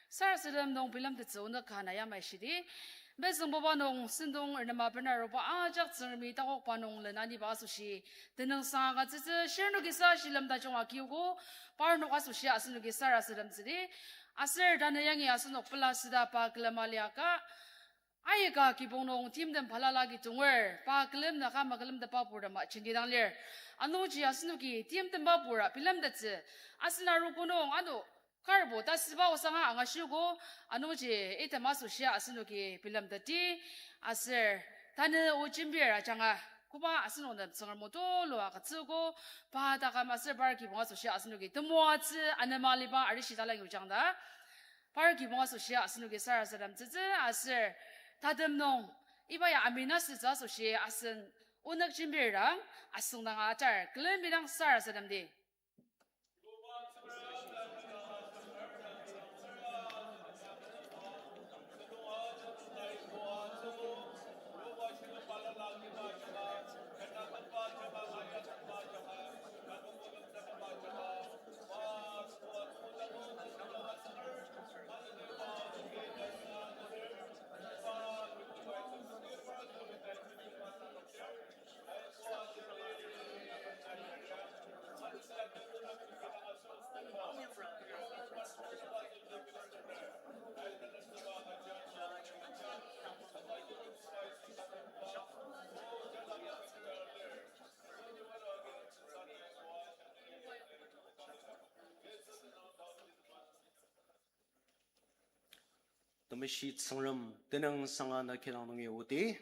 Sarasadem nung bilemtettsü onük ka na yamai shidi. Mezüngbuba nung sentong renema benaruba ajak Tsüngremi takokba nung len aniba asoshi tenüngsang agütsütsü, shirnokisa shilem tajung akiogo, parnok asoshi asenoki sarasademtsüdi. Aser tanü yangi asenok pelasüda pa külema liaka, aika kibong nung timtem balala agi tonger, pa külem naka makülemtepba purtem ajendidang lir. Anungji asenoki timtemba pura bilemtettsü, asen arogo nung ano karbo tasüba osanga angashiogo, anungji item asoshi asenoki bilemteti, aser tanü o jembir ajanga, koba asenok nem Tsüngrem o tulu agütsüogo, pa taküm aser par kibong asoshi asenoki temoatsü anema aliba arishi talang yujangda. Par kibong asoshi asenoki sarasademtsütsü aser tatem nung iba ya amina sütsü asoshi asen onük jembir dang asüngdanga ajar külemidang sarasademdi. Meshi Tsüngrem, tenüngsanga na kidang nungi odi.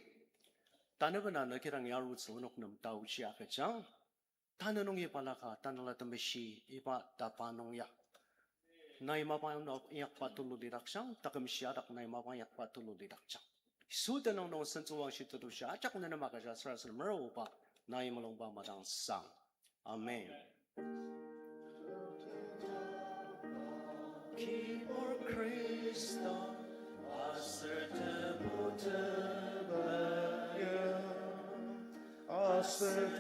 Tanü bena na kidang ya arutsü onok nem taochi agüjang. Tanü nungi balaka, Tanela Temeshi, iba tapa nung ya, nai mapang nok inyakba tulu lidakjang, taküm shi adak nai mapang inyakba tulu lidakjang. Yisu tenüng nung sentsüwangshi tetushi ajak nenem agüja sarasadem aruba, nai mulungba madangsang. Amen. Kibur Khrista, aser tebu teba ya, aser